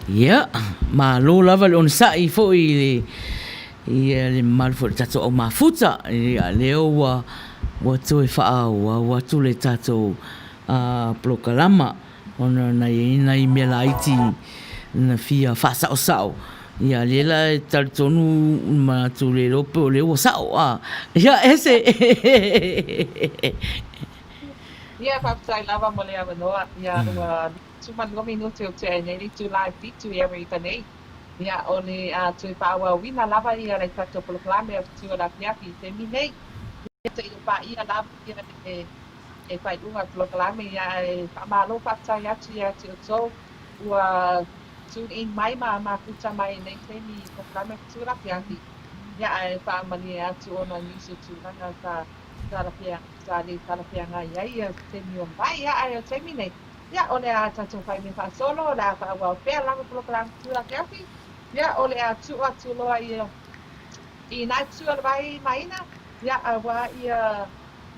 Ia, malo lava le onosai foi i le ia le mamalu foi o le tatou au mafuta. Ia, lea ua ua toe faaauau atu le tatou polokalama ona na i ai nai mea laiti na fia faasaosao. Ia, lea la e talitonu manatu le iloa pe o lea ua sao. Ia, ese. Ia, faafetai lava mo le avanoa. Ia, ua 52 minute ua tea nei le itula e 7 i Amerika nei. Ia, o le a toe faaauauina lava ia le tatou polokalame o Fetu o le Afiafi i le taimi nei. Ia, seia paia lava ia le faaiuga o le polokalame, ia ae faamalo faafetai atu ia te outou ua tune in mai ma mafuta mai i nei taimi i polokalame o Fetu o le Afiafi. Ia, ae faamalie atu ona o nisi o tulaga sa sa le talafeagai ai ia taimi ua mavae. Ia, ae o le taimi nei, Ia, o le a tatou fai mea faasolo, o le a faaauau pea lava polokalame Fetu o le Afiafi. Ia, o le a tuu atu loa ia i nā itu o le vai maina, ia, auā ia,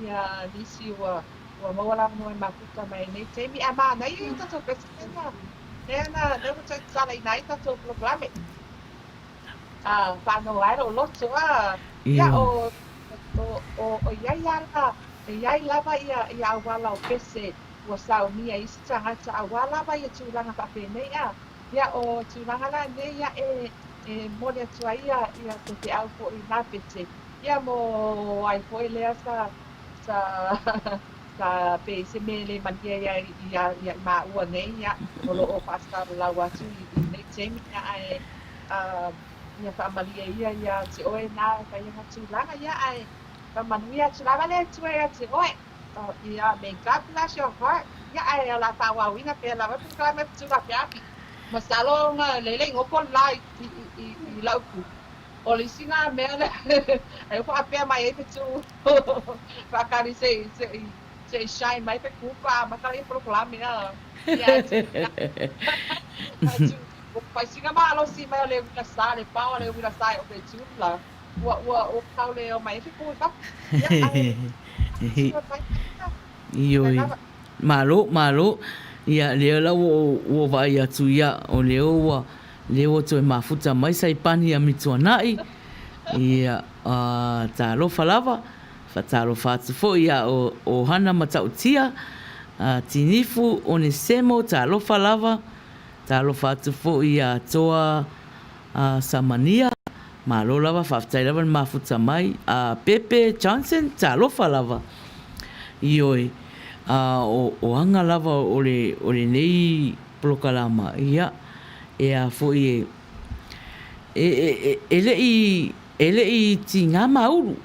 ia nisi ua, ua maua le avanoa e mafuta mai i nei taimi. A manaia ia tatou pese lea, lea na, lea ua toe tatalaina ai tatou polokalame. A faanoa ai lou loto, a, ia, o, o, o, o i ai lava, e i ai lava ia, ia auala o pese ua saunia e isi tagata auā lava ia tulaga faapenei a. Ia o tulaga la nei ia e e momoli atu ai ia ia se feau foi i nā pese ia mo ai foi lea sa sa sa pei se mea e le malie ia ia ia i māua nei ia o lo o faasalalau atu i i nei taimi ia ae ia faamalie ia iā te oe nā e fai ana tulaga ia ae faamanuia atu lava le Atua iā te oe. Oh ia, may God bless your heart. Ia ae o le a faaauauina pea lava polokalame o Fetu Afiafi. Masalo ona lele igopo le la i, i, i, i lau ku. O le isi na mea lea e faapea mai ai Fetu faakali se i se i se i shine mai pe ku pa amata ia polokalame a. Ia atu ua fai sina malosi mai o le uila sa le pao le uila sa e o Fetu la. Ua ua ua kau le o mai ai fe ku i fafo. Ia ae Ioe. Malo, malo. Ia, lea la ua ou vaai atu, ia, o lea ua, lea ua toe mafuta mai Saipani ia Mituana'i. Ia, talofa lava. Faatalofa atu foi ia o Hana Matautia, Tinifu, Onesemo, talofa lava. Talofa atu foi ia Toa Samania, malo lava, faafetai lava le mafuta mai. A Pepe Johnson, talofa lava. Ioe, a o aga lava o le o lenei polokalama, ia, e a foi e e e e le i e le i tiga maulu.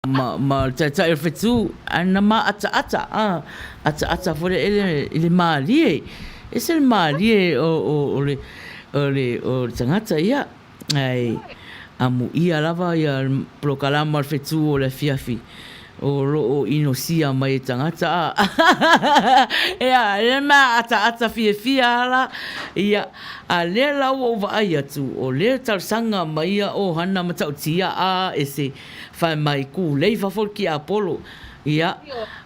Ma le taitai o le fetu, ae na māʻataʻata, a, ʻataʻata foi lea i le mālie. Ese le mālie o, o, o le, o le, o le tagata ia. Ae amuia lava ia polokalama o le fetu o le afiafi o lo o inosia mai e tagata, a. Ia, e māʻataʻata fiafia lava la, ia, a lea la ua ou vaai atu, o lea e talosaga mai ia ʻohana matautia, a, ese. Fai mai kūlei fafo le kiapolo. Ia,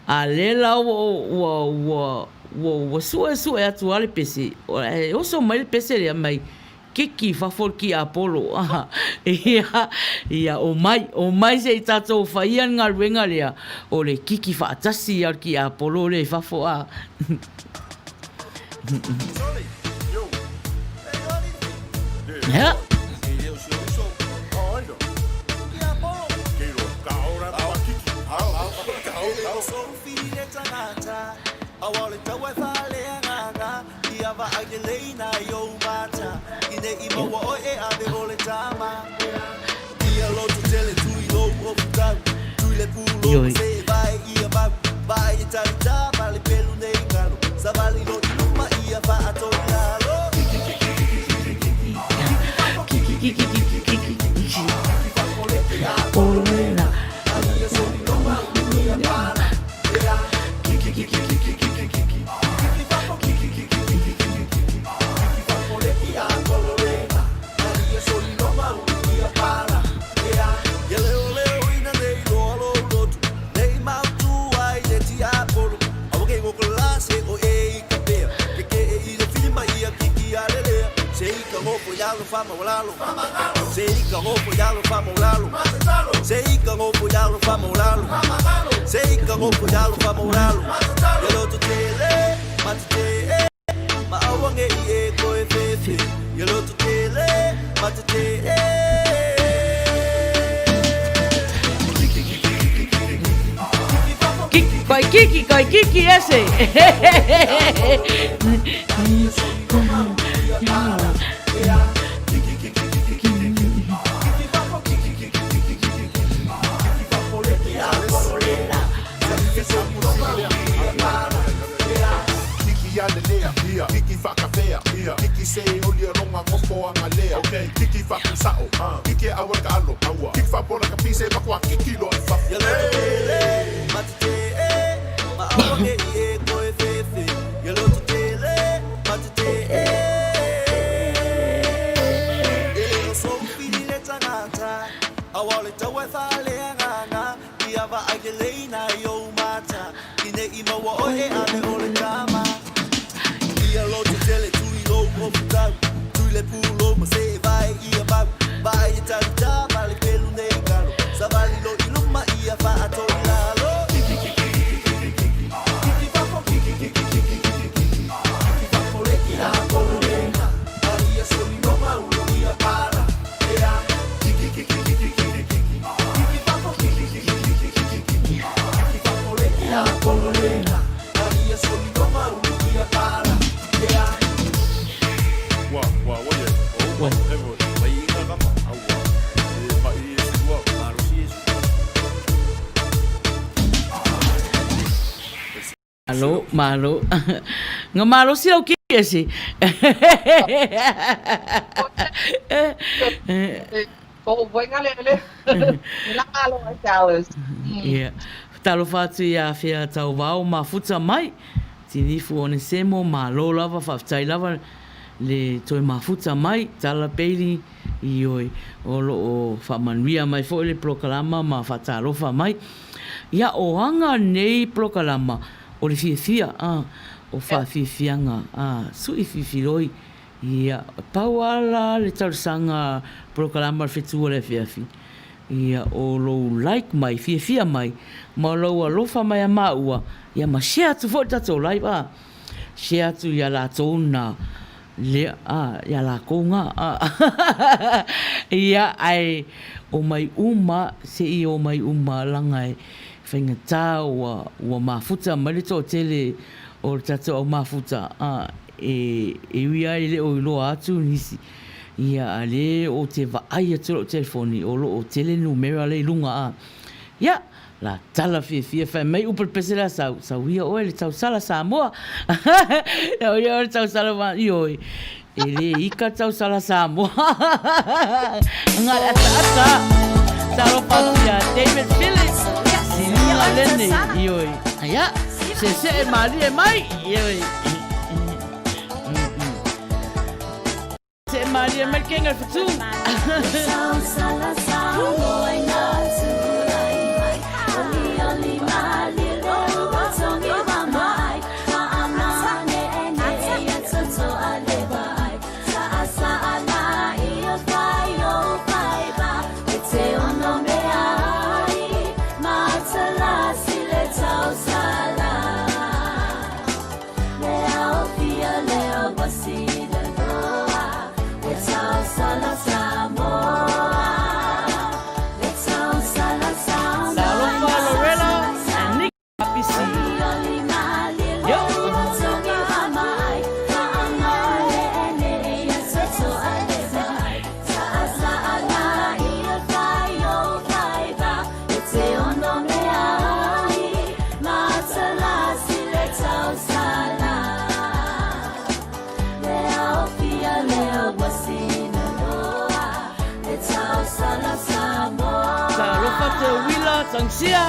a lea la ua, ua, ua, ua, ua suesue atu lava le pese, e oso mai le pese lea mai kiki i fafo le kiapolo. Ia, ia, omai, omai se i tatou faia le galuega lea, o le kiki faatasi ia o le kiapolo lea i fafo a. Ia. Ioe. Kai kiki, kai kiki ese. Malo, malo. Nga malosi lau kiki ese. Ia. Talofa atu ia Fea Tauvao mafuta mai. Tinifu Onesemo, malo lava, faafetai lava le toe mafuta mai. Tala Bailey, ioe, o lo o faamanuia mai foi le polokalama ma faatalofa mai. Ia, o aga nei polokalama o le fiafia, a, o faafiafiaga, a, sui fifiloi, ia, pau lava la le talosaga polokalama o le fetu o le afiafi, ia, o lou like mai, fiafia mai, ma lou alofa mai a maua, ia ma share atu foi le tatou live, a, share atu ia latou na Lea, a, ia lakou nga, a. Ia, ae omai uma, se i omai uma laga e faigata ua, ua mafuta mai le toatele o le tatou au mafuta, a, e, e ui lava e le o iloa atu nisi, ia, a le ou te vaai atu i lou telefoni o lo o tele numera lea i luga, a. Ia, La tala fiafia fai mai upu le pese lea sau, sau ia oe le tausala Samoa. Sau ia oe le tausala ma ioe. E le ika tausala Samoa. Nga le ata ata. Talofa atu ia David Phillips. Silia lene ioe. Ia, se se e malie mai ioe. Se malie mai kenga le Talofa Lorella and Nick Apisi. Yo. Talofa te Wila Tangsia.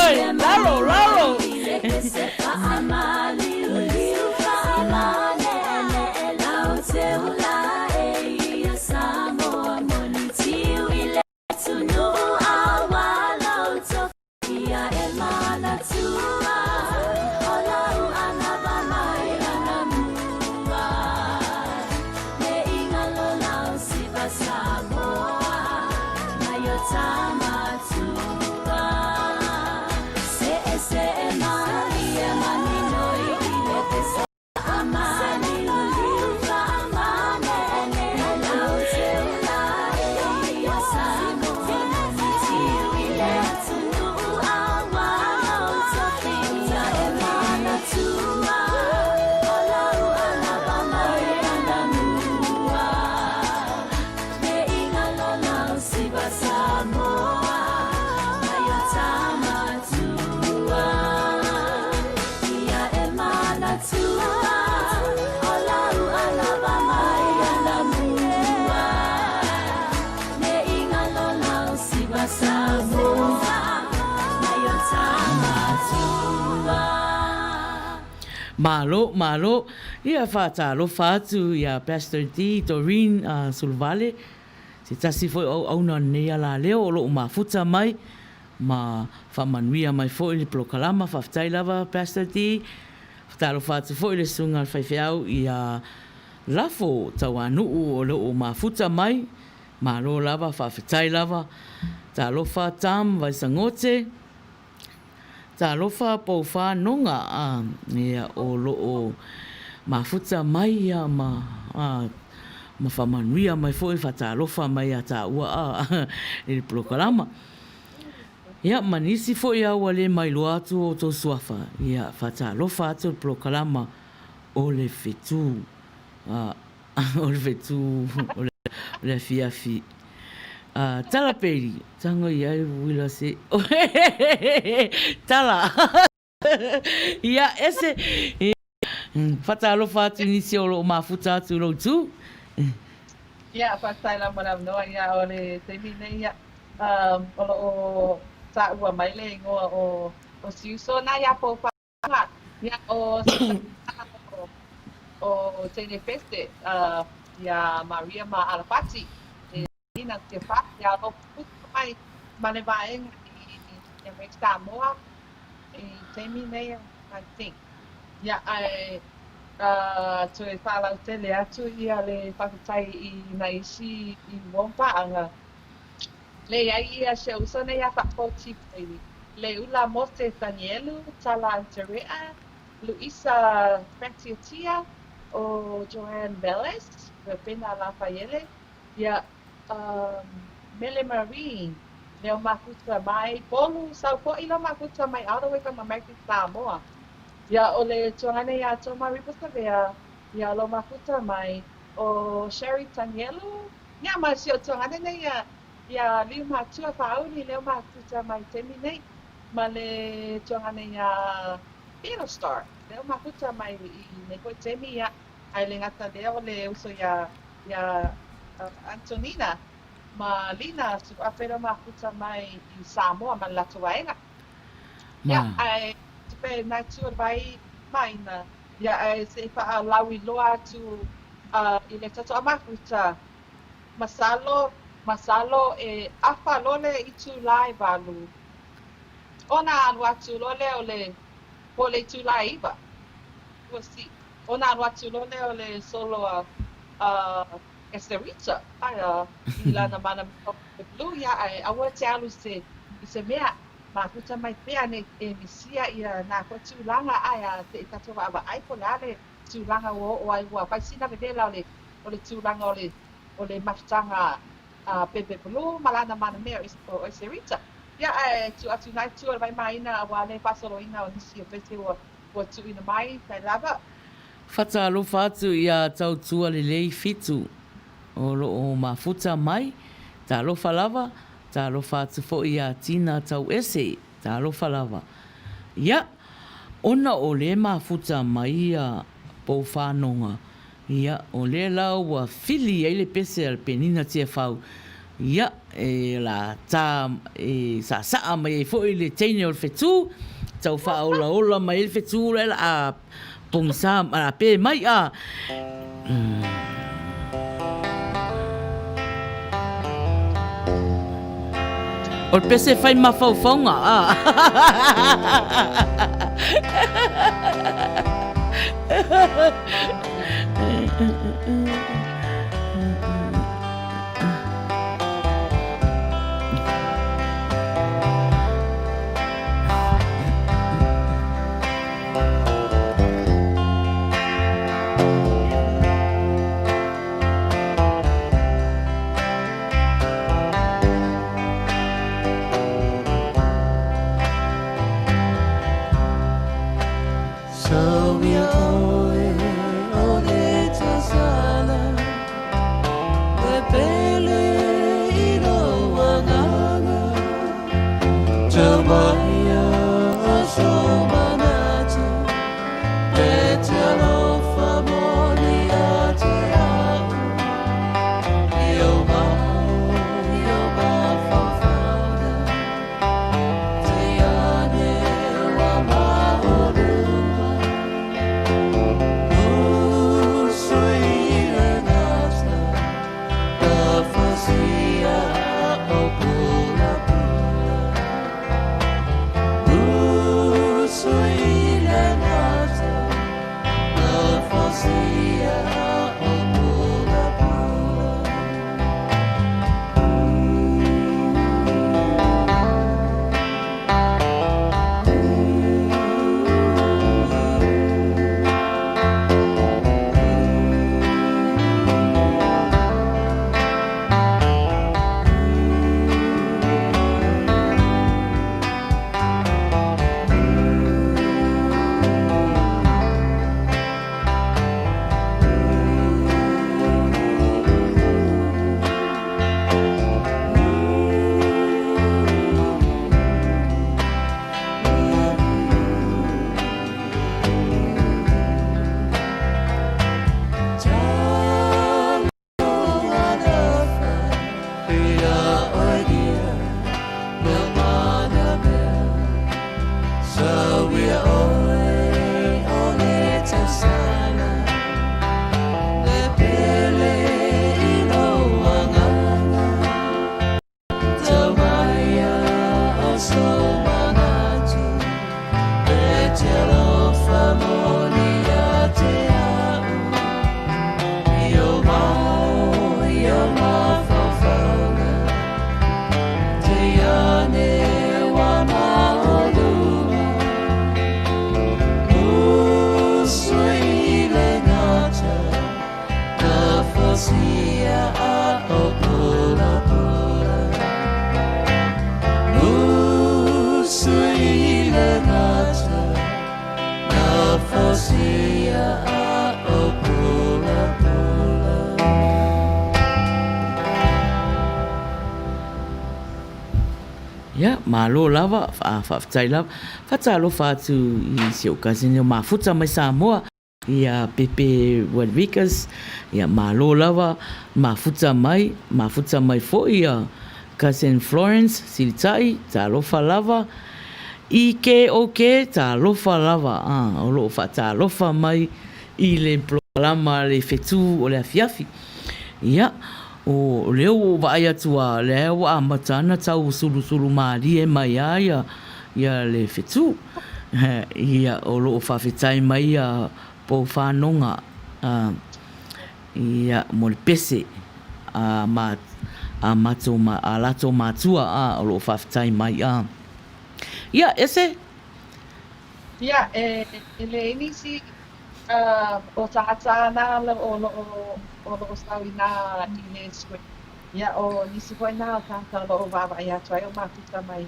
Oi, lalo, lalo. Malo, malo, ia faatalofa atu iā Pastor D, Doreen Suluvale, se tasi foi o auauna o lenei alaleo o lo o mafuta mai ma faamanuia mai foi le polokalama. Faafetai lava Pastor D. Faatalofa atu foi i le susuga a le faifeau ia Lafo Tauanuu o lo o mafuta mai. Malo lava, faafetai lava. Talofa Tam Vaisagote. Talofa Poufa Noga a ia o lo o mafuta mai ia ma a ma faamanuia mai foi faatalofa mai ia taua a i le polokalama. Ia ma nisi foi a ua le mailoa atu o outou suafa ia faatalofa atu le polokalama o le fetu a o le fetu o le afiafi. A tala peli, tago i ai uila se tala. Ia ese Faatalofa atu i nisi o lo o mafuta atu i lou itu. Ia, faafetai lava mo le avanoa. Ia, o le taimi nei, ia, o lo o taua mai le igoa o o Siuso na iā Pouwhanga. Ia, o o Teine Pese, iā Maria ma Alapati. E Nina te wha, ia o puta mai ma le vaega i Amerika Samoa i taimi nei, I think. Ia, ae toe faalautele atu ia le faafetai i nai isi i uo paaga. Leai ia si ou uso nei ia Faapoti Brady, Leula Mose Tanielu, Tala Anterea, Luisa Fratiatia, o Joanne Velez, Pena Lafaiele, Ia, Mele Marie, leo mafuta mai Polu, sau foʻi leo mafuta mai all the way from American Samoa. Ia, ʻo le tuagane iā Toma Ripasavea, ia lo mafuta mai ʻo Sherry Tanielu, ia ma si ou tuagane nei ia, ia Liu Matua Whaauli leo mafuta mai taimi nei, ma le tuagane iā Theodore Star, leo mafuta mai i nei foi taimi, ia, ae le gata lea o le uso iā iā Antonina ma Lina Suafelo mafuta mai i Samoa ma le latou vaega. Ia, ae tupe nai tu o le vai maina, ia ae se i faalauiloa atu i le tatou mafuta, masalo, masalo e afa loa le itulā e 8, ona alu atu loa lea o le, po o le itulā e 9, ua sii. Ona alu atu loa lea o le solo a Esterita, aia i lana mana o Blue, ia ae aua e te alu i se mea, mafuta mai pea nei e misia ia nā koe tulaga ae a te i tatou vaavaai po o le a le tulaga ua oo ai ua fai sina vevela o le o le tulaga o le o le mafutaga a Pepe Blue ma lana mana mea o Esterita. Ia ae tuu atu nai tua o le vaimāina auā le faasoloina o nisi o pese ua Ua tuuina mai tai lava. Whataalofa atu i a Tautua Lelei Fitu o lo o mafuta mai, talofa lava, talofa atu foi ia Tina Tauese, talofa lava. Ia, ona o le mafuta mai ia Pouwhanoga, ia, o lea la ua fili ai le pese a le Penina Tiafau. Ia, e la tā e saasaa mai ai foi le teine o le fetu, tau faaolaola mai ai le fetu lea la a pogisa, la pe mai a. O le pese fai mafaufauga a. Ia, malo lava, faafetai lava. Faatalofa atu i si ou cousin o Mafuta mai Samoa. Ia Pepe Rodriguez, ia malo lava, mafuta mai, mafuta mai foi ia Cousin Florence Silitai, talofa lava. EKOK, talofa lava, a, o lo o faatalofa mai i le polokalama a le Fetu o le Afiafi. Ia, o lea ua ou vaai atu a, lea ua amata ana tau sulusulu malie mai a ia, ia le fetu. Ia, o lo o faafetai mai ia Pou Whanonga, ia, mo le pese a ma, a matou, a latou matua, a, o lo o faafetai mai, a. Ia, ese. Ia, e leai nisi o tagata na o lo o, o lo o sau i nā i le screen. Ia, o nisi foi nā o tagata o lo o vaavaai atu ai o mafuta mai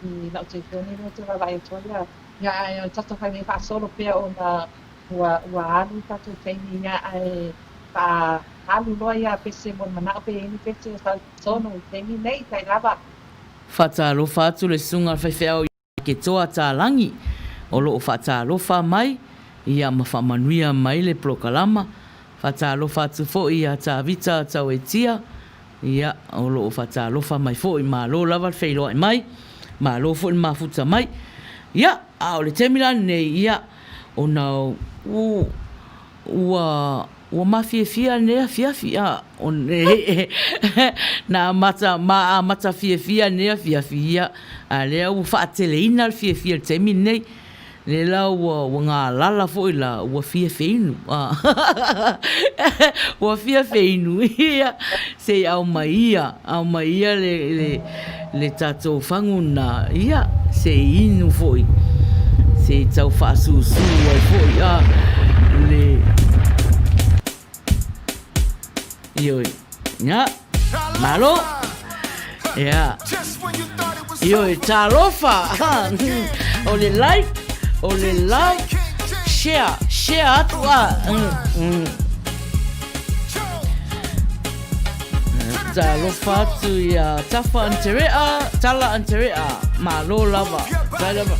i lau telefoni lea ou te vaavaai atu ai ia, ia ae o le tatou fai nei faasolo pea ona ua, ua alu le tatou taimi ia ae faaalu loa ia pese mo le manao pe i ai ni pese o sau i totonu i le taimi nei tai lava. Faatalofa atu le susuga a le faifeau ia Ketoa Tālagi o lo o faatalofa mai ia ma faamanuia mai le polokalama. Faatalofa atu foi ia Tavita Tauetia. Ia, o lo o faatalofa mai foi, malo lava le feiloai mai, malo foi le mafuta mai. Ia, a o le taimi la lenei, ia, ona ua, ua, ua mafiafia lenei afiafi, a, na amata, ma amata fiafia lenei afiafi, ia, a lea ua faateleina le fiafia i le taimi lenei. Lea la ua ua galala foi la ua fia feinu a ua fia feinu ia se i aumaia aumaia le le le tatou fagu na ia se i inu foi se i tau faasusu ai foi a le Ioe. Ia. Malo. Ia. Ioe, talofa. O le like, o le like, share, share atu a. Talofa atu ia Tafa Anterea, Tala Anterea. Malo lava. Tai lava.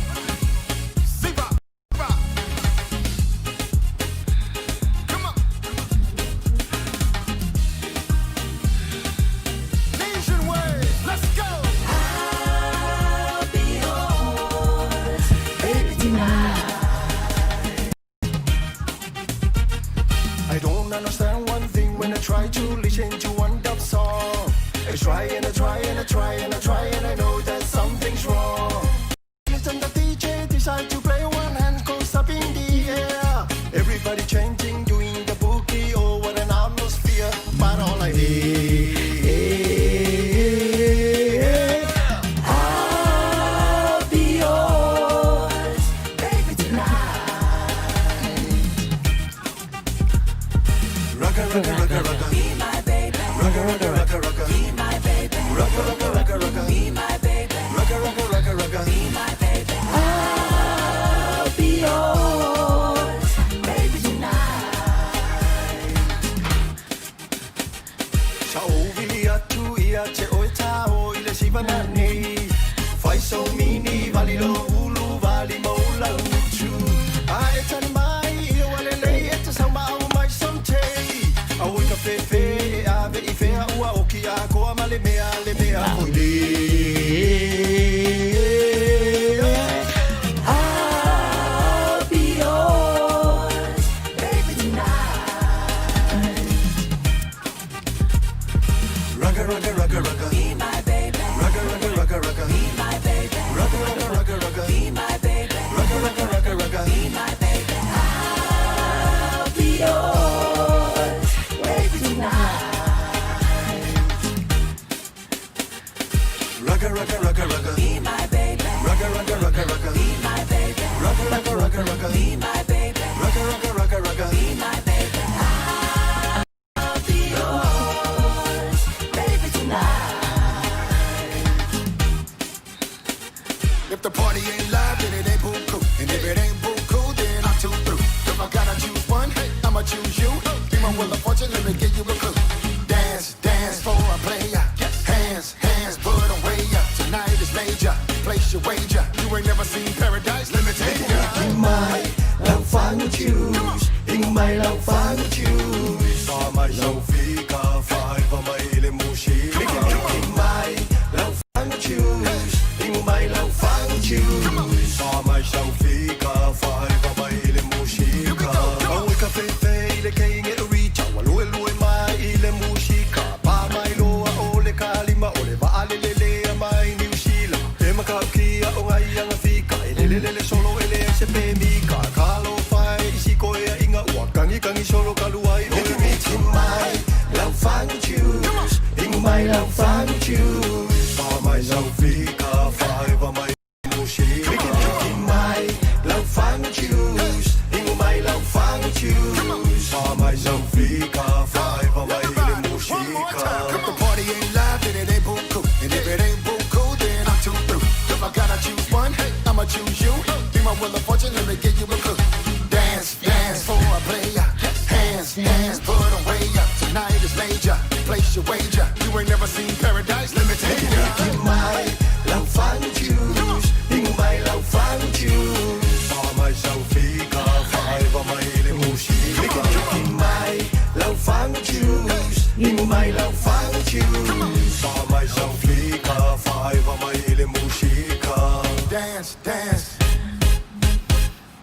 Dance, dance.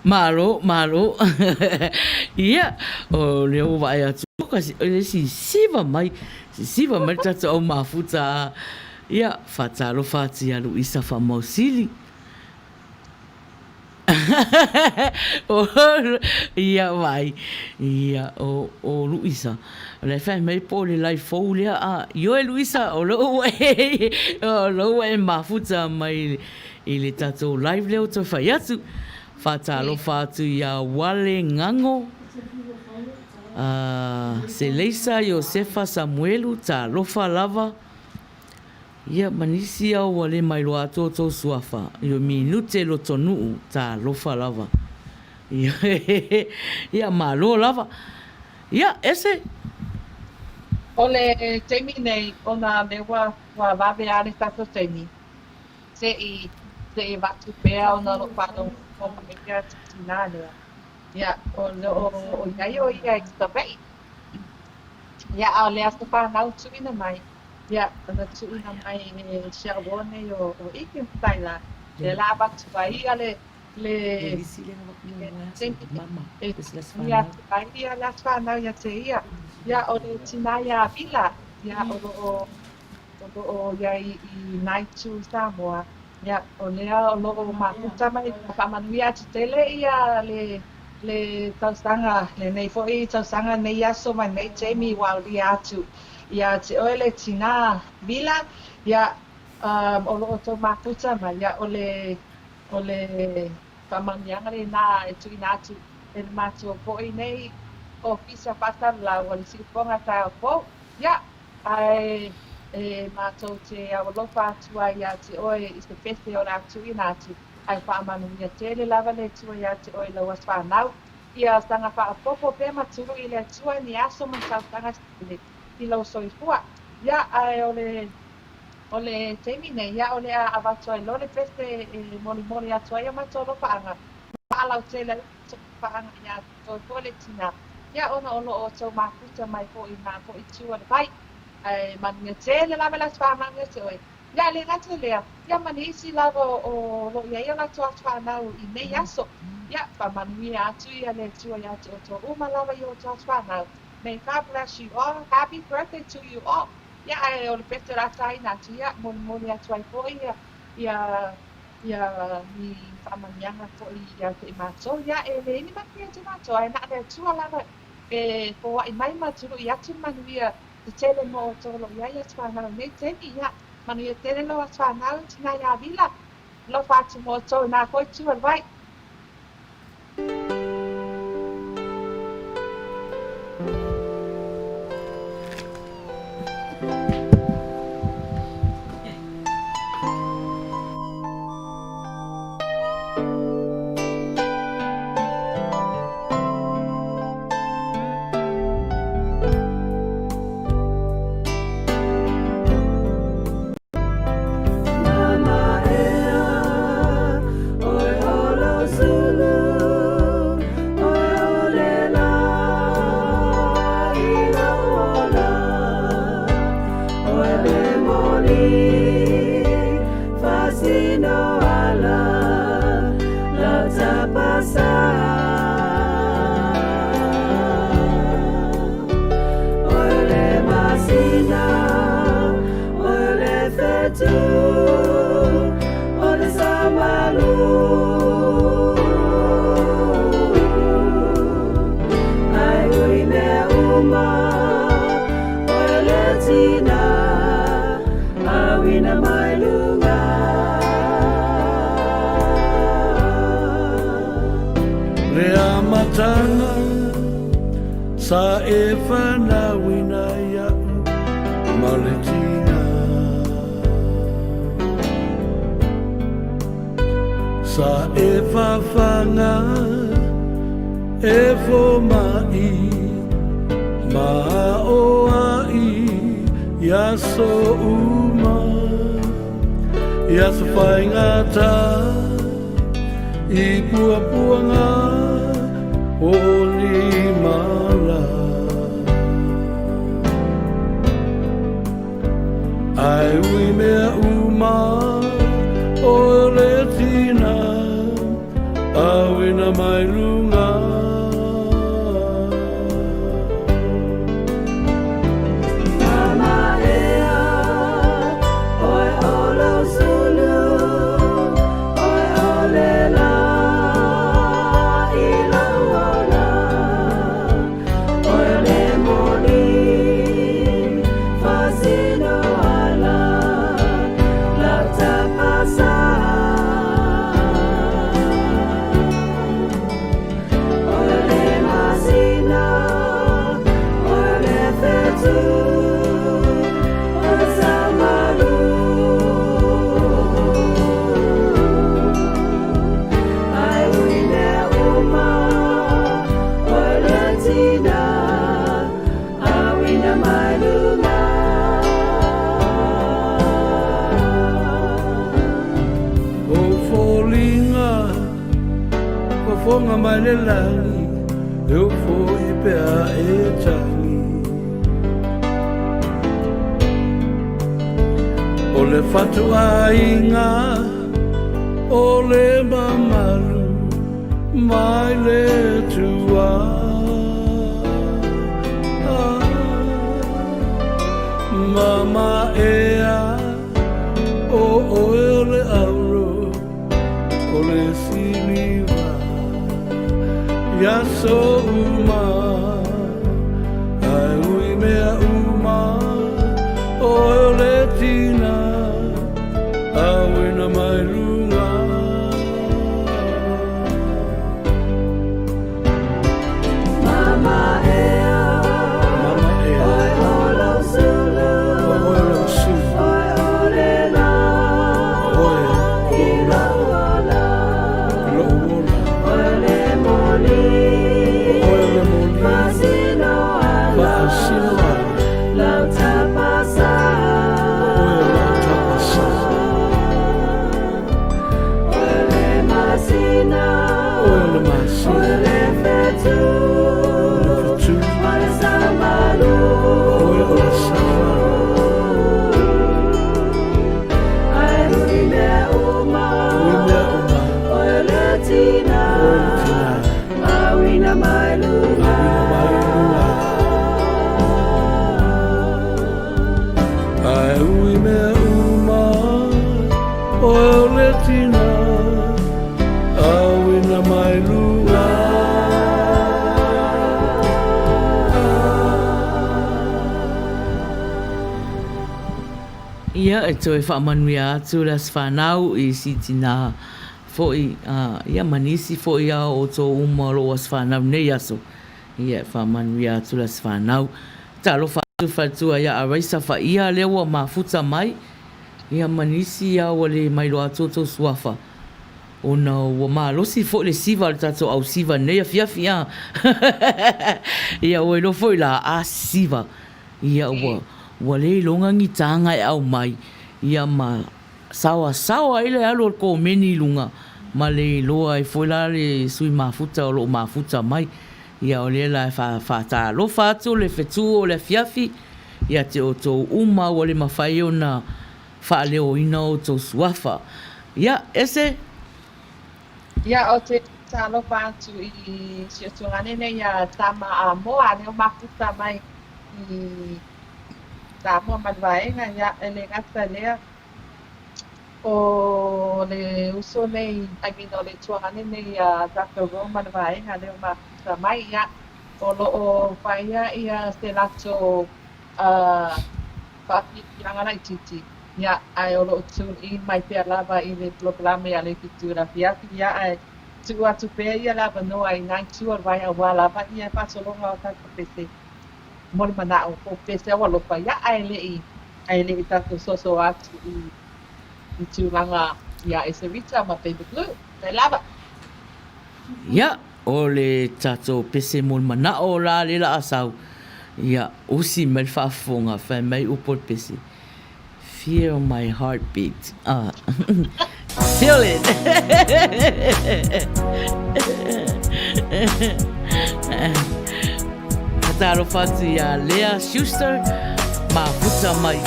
Malo, malo. Ia, o lea ua vaai atu, o le sisiva mai, sisiva mai le tatou au mafuta. Ia, faatalofa atu ia Luisa Faamausili. Ia vai, ia, o, o Luisa, o la e fai mai po o le live fou lea, a, ioe Luisa, o lea ua e, o lea ua e mafuta mai i le tatou live lea ua toe fai atu. Faatalofa atu ia Wale Gago, a, Seleisa Iosefa Samuelu, talofa lava. Ia, ma nisi au ua le mailoa atu outou suafa, ioe minute lotonuu, talofa lava. Ioe, ia, malo lava. Ia, ese. O le taimi nei, ona lea ua, ua vave lava le tatou taimi, se i, se i avatu pea ona o lou faalogologo mai ia tinā lea. Ia, o lo o i ai o ia i Savaii. Ia, a o le aso fanau tuuina mai, Ia, na tuuina mai e si au uo nei o Ike Mataila, lea la avatu ai ia le le taimi e umi atu ai ia le aso fanau ia te ia. Ia, o le tinā iā Vila, ia, o lo o o lo o i ai i nā itu i Samoa, ia, o lea o lo o mafuta mai, faamanuia atu tele ia le le tausaga, lenei foi tausaga, nei aso ma nei taimi ua aulia atu. Ia te oe le tinā Vila, ia, um, o lo o tou mafuta mai, ia, o le, o le faamanuiaga lenā e tuuina atu e le matou foi nei Ofisa Faasalalau o le Siufofoga Taeao Fou, ia, ae e matou te aualofa atu ai ia te oe i se pese o le a tuuina atu, ae faamanuia tele lava le Atua ia te oe i lau aso fanau. Ia saga faaopoopo pea ma tului i le Atua ni aso ma tausaga tele i lou soifua. Ia, ae o le, o le taimi nei, ia, o le a avatu ai loa le pese e molimoli atu ai o matou alofaaga, ma faalautele ai o matou alofaaga iā te oe foi le tinā, ia, ona o lo o outou mafuta mai foi i nā foi itu o le vai. Ae manuia tele lava le aso fanau ia te oe. Ia, e le gata i lea, ia ma nisi lava o lo o i ai o latou aso fanau i nei aso. Ia, faamanuia atu ia le Atua iā te outou uma lava i o outou aso fanau. May God bless you all. Happy birthday to you all. Ia, ae o le pese o le a taina atu, ia, molimoli atu ai foi ia, ia, ia ni faamanuiaga foi ia te i matou. Ia, e leai ni manuia te matou, ae na o le Atua lava e foai mai ma tului atu le manuia tetele mo outou o lo o i ai aso fanau i nei taimi. Ia, manuia tele lou aso fanau, tinā iā Vila. Alofa atu mo outou i nā koi tū a le vai. Le amataga sa e fanauina iaʻu ma le tina. Sa e fafaga e fomaʻi ma aʻoaʻi i aso uma, i aso faigata. I puapuaga o ni mala. Ae ui mea uma o le tina. Auina mai luga. O foliga fofoga mai le lagi, e o foi pea e tagi. O le fatuaiga o le mamalu mai le tua. Mama ea, o oe o le auro, o le siliva, ia so uma, ae ui mea uma, oe o le tina, auina mai luga. Mama ea, Mama ea, oe o lou sulu, o oe o lou sulu, oe o le la, oe i lou ola, i lou ola, oe le moli, oe le moli, faasino ala, faasino ala, lau tapasa, oe lau tapasa, oe le masina, oe le masina, oe le fetu, le fetu, oe le samalu, oe o le samalu, ae ui mea uma, ui mea uma, oe le tina, oe le tina, auina mai luga, auina mai luga. Ae ui mea uma, oe o le tina, auina mai luga. Ia, e toe faamanuia atu le Aso Fanau i si tina foi, ia ma nisi foi a o outou uma o lou Aso Fanau nei aso. Ia, e faamanuia atu le Aso Fanau. Talofa atu faletua ia Araisa Faia lea ua mafuta mai, ia ma nisi a ua le mailoa atu outou suafa, ona ua malosi foi le siva a le tatou au siva nei afiafi a. Ia ua iloa foi la a siva, ia ua ua le iloga ni taga e aumai, ia ma saoasaoa ai le alu o le komeni i luga, ma le iloa ai foi la le sui mafuta o lo o mafuta mai. Ia o lea la e faatalofa atu le fetu o le afiafi ia te outou uma ua le mafai ona faaleoina outou suafa. Ia, ese. Ia, ou te talofa atu i si o tugane nei ia Tama Amoa, lea o mafuta mai i Samoa ma le vaega, ia, e le gata lea, o le uso nei, I mean, o le tuagane nei a Doctor Rome ma le vaega lea o mafuta mai, ia, o lo o faia ia se latou faafiafiaga laitiiti, ia, ae o lo o tune in mai pea lava i le polokalame a le Fitu Afiafi, ia, ae tuu atu pea ia le avanoa i nai itu o le vai aua lava ia faasologa o tatou pese mo le manao po o pese aualofa, ia, ae le i ae le i tatou soso atu i i tulaga ia Ese Rita ma Baby Blue. Faafetai lava. Ia, o le tatou pese mo le manao la le laa sau, ia, usi mai le faafofoga, fai mai upu o le pese, Feel my heartbeat. Ah. Feel it. Talofa atu iā Lea Schuster, mafuta mai.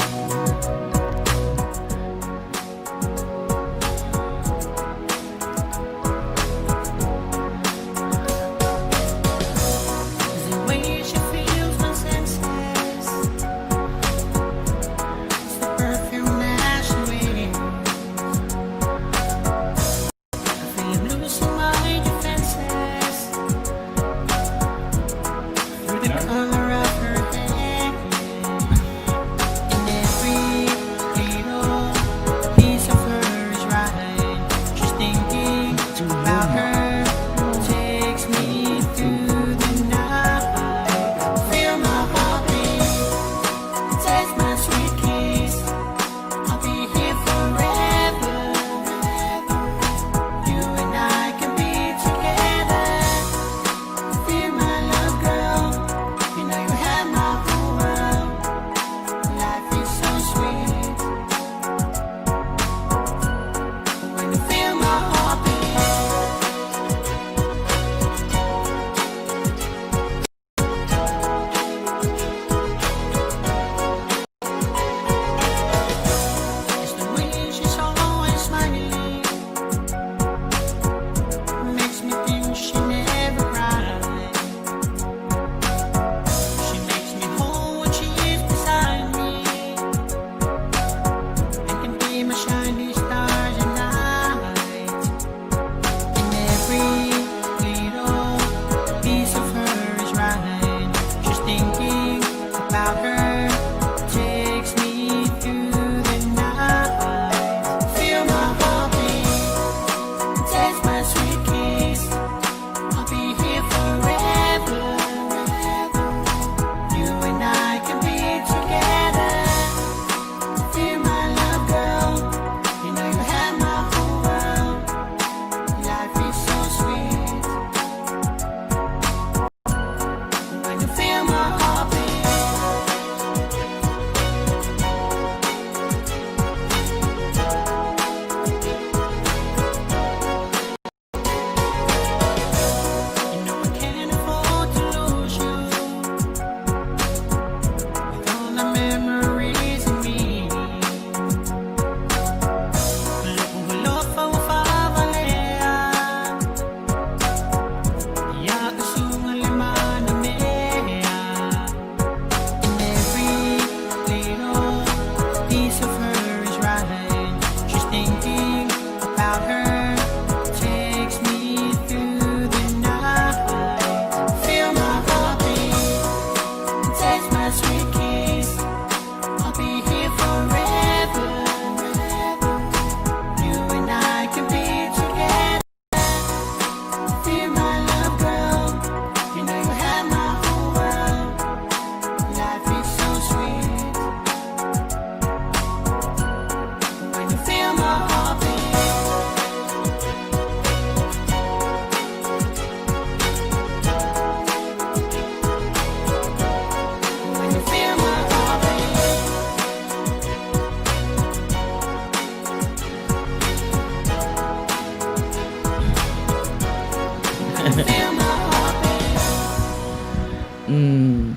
Umm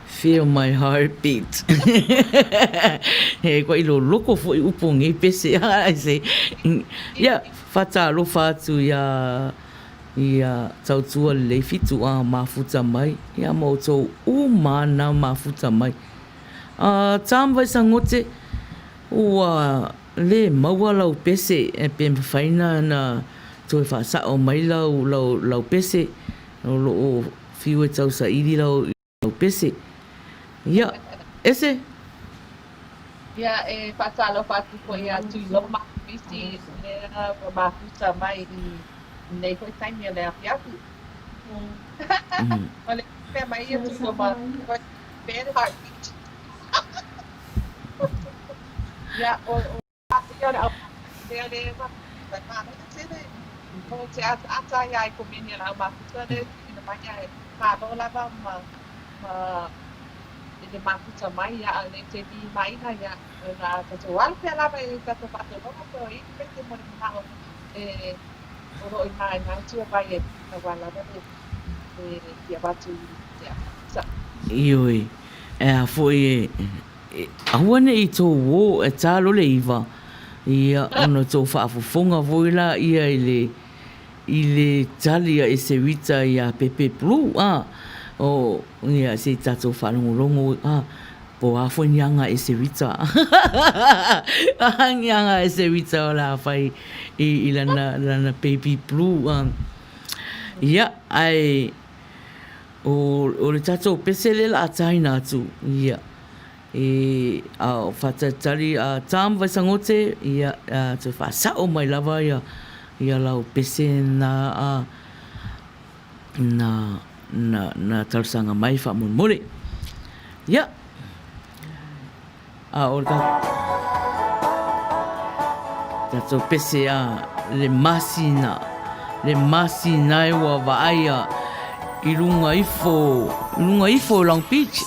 feel my heartbeat He koa i loloko foi upu o ngei pese I say Ia whatalofa atu ia ia tautua lelei fitu a mafuta mai ia ma outou uma na mafuta mai A Tom Vaisagote ua le maua lau pese pe mafai na toe faasao mai lau lau lau pese O lo o fiu e tausaili lau pese. Ia, ese. Ia, e faatalofa atu foi ia Tuiloma Komisi lea ua mafuta mai i lenei foi taimi o le afiafi. O le mea mai ia Tuiloma, pea le heartbeat. Ia, o Ioe, e a foi e Aua ne i tou ō e tālo le iva, ia, ona tou faafofoga foi la ia i le, i le tali a Eserita iā Pepe Blue, ā, o, ia, se i tātou faalogologo, ā, po o a foi ni aga a Eserita, ā, ni aga a Eserita o le a fai i, i lana, lana Baby Blue, ā. Ia, ae, O, o le tatou pese lea la a taina atu, ia, e, a whātalitali a Tom Vaisangote, ia, a, toe whaasao mai lava ia, ia lau pese na, a, na, na, na talosaga mai faamolemole. Ia, A o le tatou pese a le masina, le masina e ua vaaia i lunga ifo, i lunga ifo o Long Beach.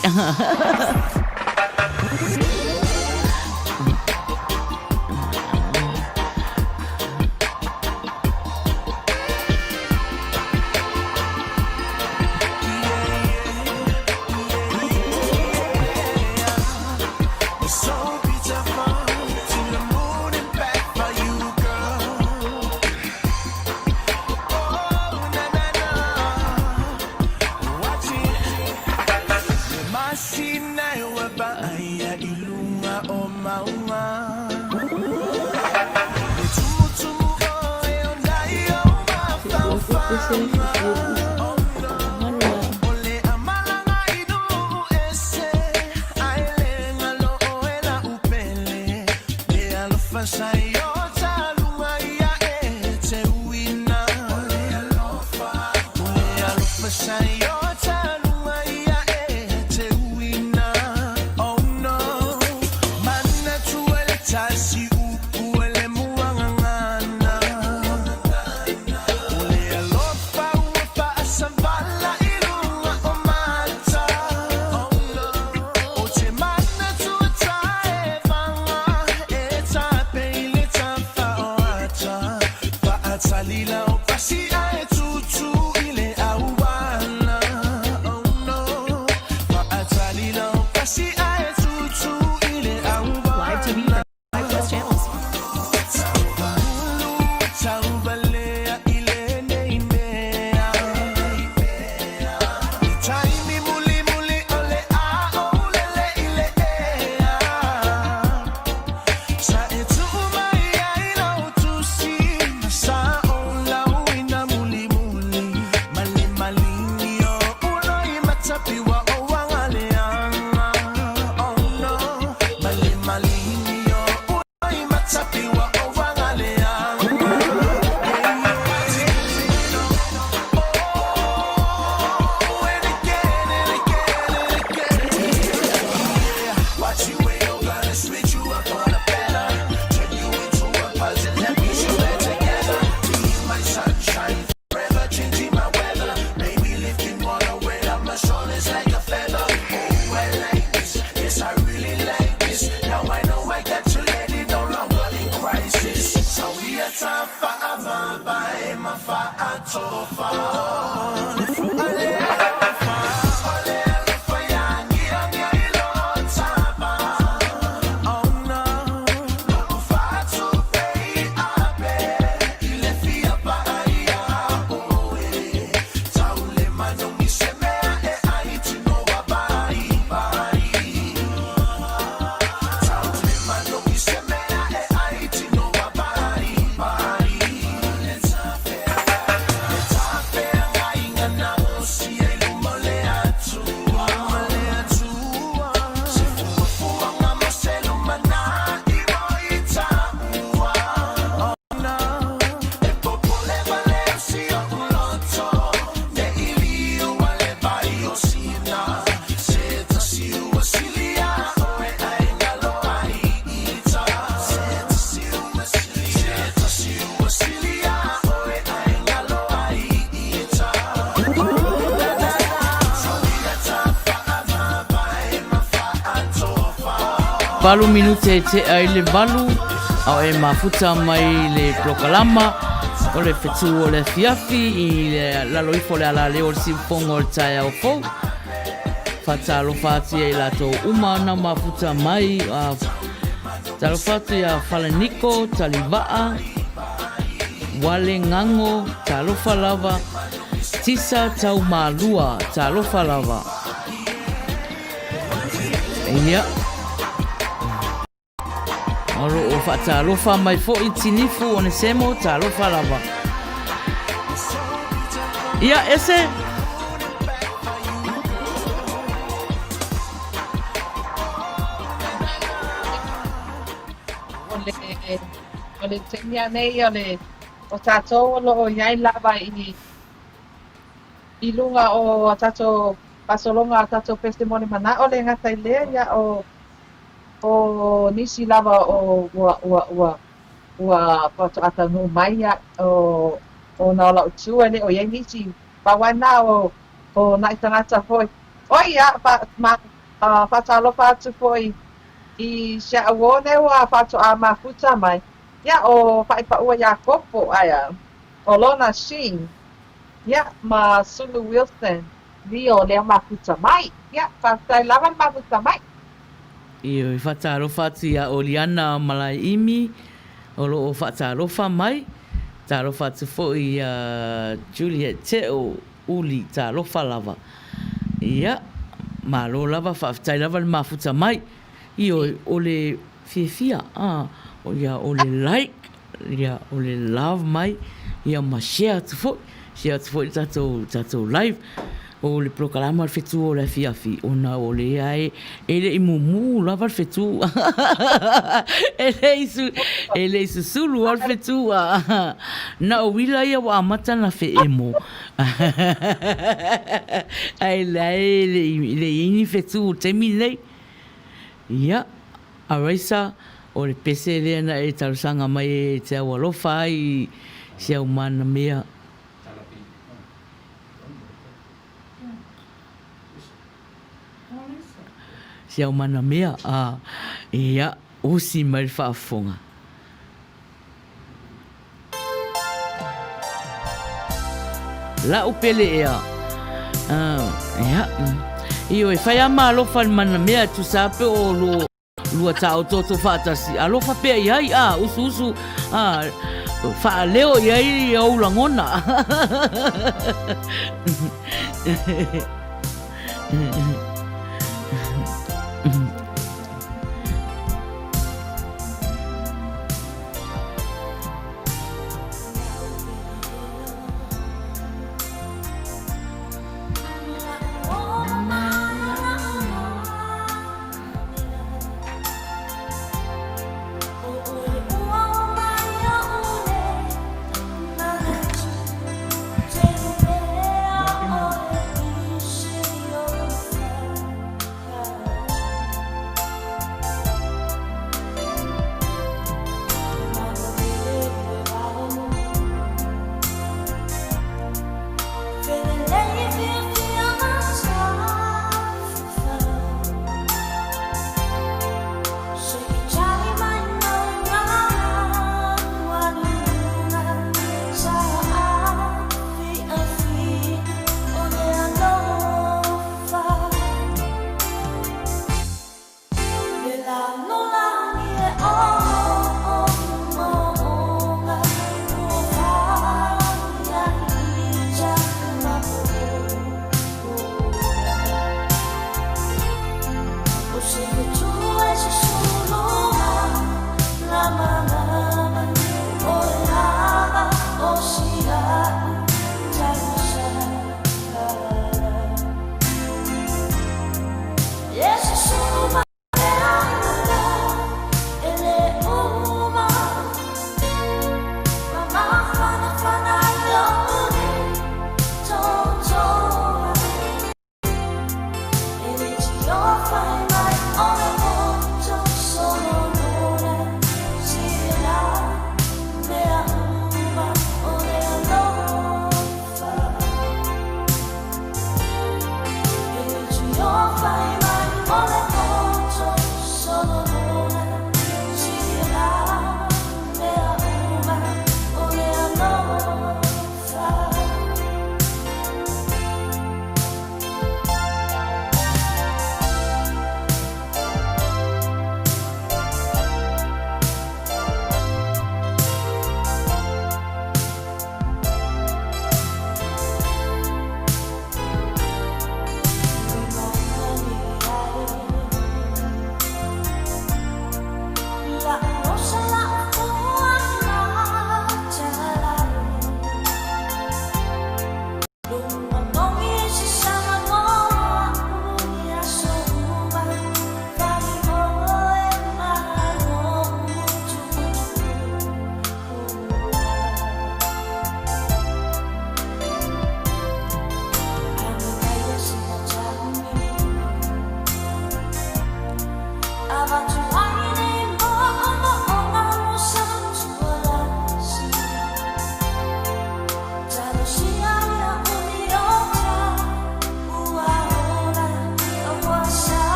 Valu minute e tea i le valu, a o e mafuta mai le polokalama o le fetu o le afiafi i le lalo ifo o le alaleo o le siufogo o le taeao fou. Faatalofa atu ia i latou uma na mafuta mai, a talofa atu ia Falaniko, Talivaa, Wale Gago, talofa lava, Tisa Taumalua, talofa lava. Ia. O lo o faatalofa mai foi Tinifu Onesemo, talofa lava. Ia, ese. O le, o le taimi nei o le o tatou o lo o i ai lava i i luga o a tatou faasologa a tatou testimony mana'o le gata i lea ia o o nisi lava o ua ua ua ua faatoa taunuu mai ia o ona o la'u tu e le o i ai nisi pau lava lena o o na'i tagata foi oi ia fa ma faatalofa atu foi i si a'u uo nei ua faatoa mafuta mai ia o Faaipaua Iakopo ae o Lona Shing Ia, ma Sulu Wilson, Leo lea mafuta mai. Ia, faafetai lava le mafuta mai. Ioe, faatalofa atu ia Oliana Malaeimi o lo o faatalofa mai. Talofa atu foi ia Juliet Teo Uli, talofa lava. Ia, malo lava, faafetai lava le mafuta mai. Ioe, o le fiafia, a, ia, o le like, Ia, o le love mai, ia ma share atu foi, share atu foi le tatou, tatou live. O le polokalama o le fetu o le afiafi, ona o lea e, e le i mumu lava le fetu. E le i su, e le i susulu lava le fetu. Na o uila ia ua amata na feemo. Ae leai e le i, le i ai ni fetu o le taimi lenei. Ia. Araisa, o le pese lea na e talosaga mai ai e te au alofa ai i si au manamea. Si au manamea, a, ia, usi mai le faafofoga. La'u pele ea. Ia. Ioe, whai a ma alofa le mana mea tusa a pe o lo lua taototo faatasi. Alofa pea i ai, a, usu usu, a, whaaleo i ai i ou lagona.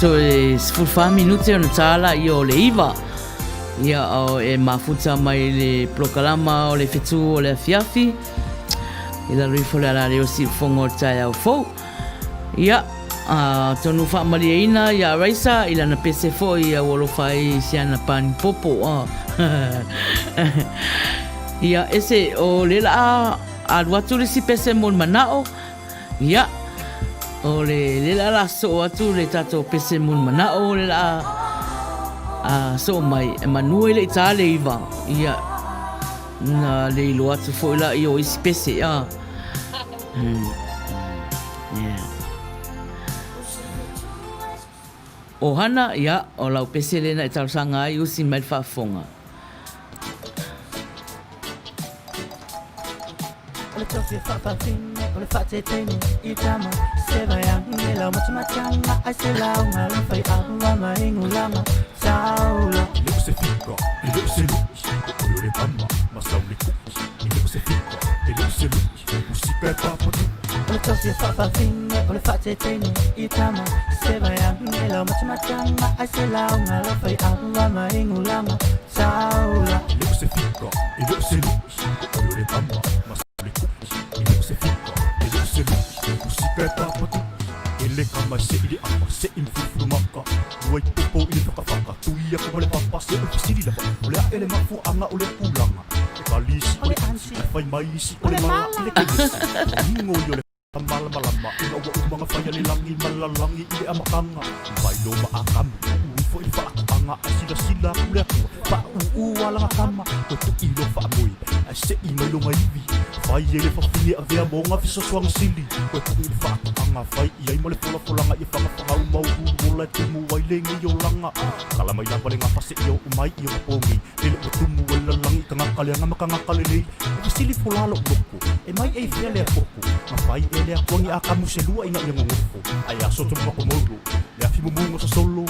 Toe 14 minute ona tāla ia o le 9. Ia o e mafuta mai le polokalama o le fetu o le afiafi. I lalo ifo le ala leo siufogo o le taeao fou. Ia, atonu faamalieina ia Raisa i lana pese foi ia ua alofa ai i si ana pani popo. Ia, ese o le laa alu atu le isi pese mo le manao. Ia, o le le laa la soo atu le tatou pese mo le manao le laa a soo mai e manua i le i le 9. Ia, na le iloa atu foi la i o isi pese. A. Yeah. O Hana, ia, o lau pese lena e talosaga ai usi mai le faafofoga. O le tofi e faafafine, o le faateteine i tama Se vai ane lau matamataga ai se lauga le fai aua ma igulama Saula. E le o se fika, e le o se lu'i, o oe o le tama, ma sau le ku'i. E le o se fika, e le o se lu'i, musika e papatu'i. O le tofi e faafafine, o le faateteine i tama Se vai ane lau matamataga ai se lauga le fai aua ma igulama Saula. E le o se fika, e le o se lu'i, o oe o le tama, ma sau le ku'i. E le o se fika, e le o se lu'i, musika e papatu'i. E le kama e se'i le apa, se'i ma fulufulumaka. Ua i popo i le fakafaka, tui aku ma le papa, se o le fesili lava. O le a ea le mafuaaga o lea tulaga? E kalisi o le ansi, ae fai mai isi o le mala i le kemesi. O igo ia o le malamalama ina ua uma ona fai a le lagi ma le lalolagi i le amataga. Mai lo ma Atamu, tuu ifo i le faatuaga, ae silasila atu le Atua, faaūū a lana tama, toe tuu i lo faamoe, ae se'i mai lona ivi. Fai ai le fafine avea mo ona fesoasoani sili, toe tuu i le faatuaga, fai i ai ma le folafolaga ia fagafaga uma uluulu ola e tumu ai lenei olaga. Kala mai lava le gafa seia oo mai i ona pogei, lele ua tumu ai le lalolagi i tagata leaga ma tagata lelei. E fesili fola lou loko, e mai ea i fea lea koko? Na fai ea le Atua ni Atamu se lua ina ia nonofo, ae aso Tumakomolo, le afi mumu na sosolo.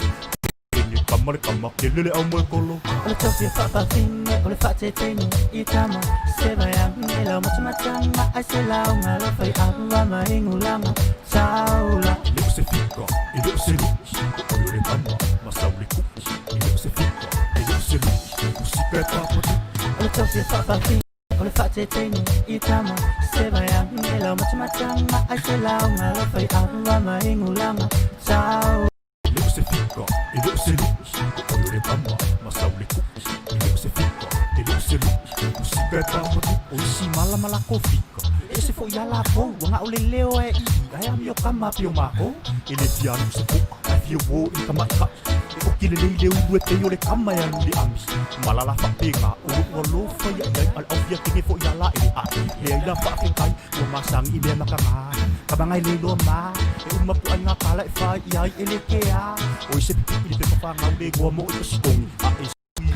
Kene kama le kama, kele le aumoe kolo. O le tofi e faafafine, o le faateteine i tama Se vai ane lau matamataga ai se lauga lau fai aua ma igulama Saula. E le o se fika, e le o se lu'i, o oe o le tama, ma sau le ku'i. E le o se fika, e le o se lu'i, musika e papatu'i. O le tofi e faafafine, o le faateteine i tama Se vai ane lau matamataga ai se lauga lau fai aua ma igulama Saula. E le o se fika, e le o se lu'i, o oe o le tama, ma sau le ku'i. E le o se fika, e le o se lu'i, musika e papatu'i. O isi mala ma lakou fika, e ese foi ia lakou, ua na o le leo ae ii, ae amio kama pei o makou. E le fia alu i se po'a, ae fia uō i le tamaʻitaʻi. E oki. Oki lelei le ulu e pei o le kama e alu i le ami. Malala faapena o lo'u alofa ia i ai a le au fia kege fo'i ia la e le a'e leai la faafetai ua masagi i mea makagā kamaga e le iloa ma e uma ku aiga pala e fai i ai e le kea oi se pipi'i le pepa fagau le igoa mo'i o sitogi a'e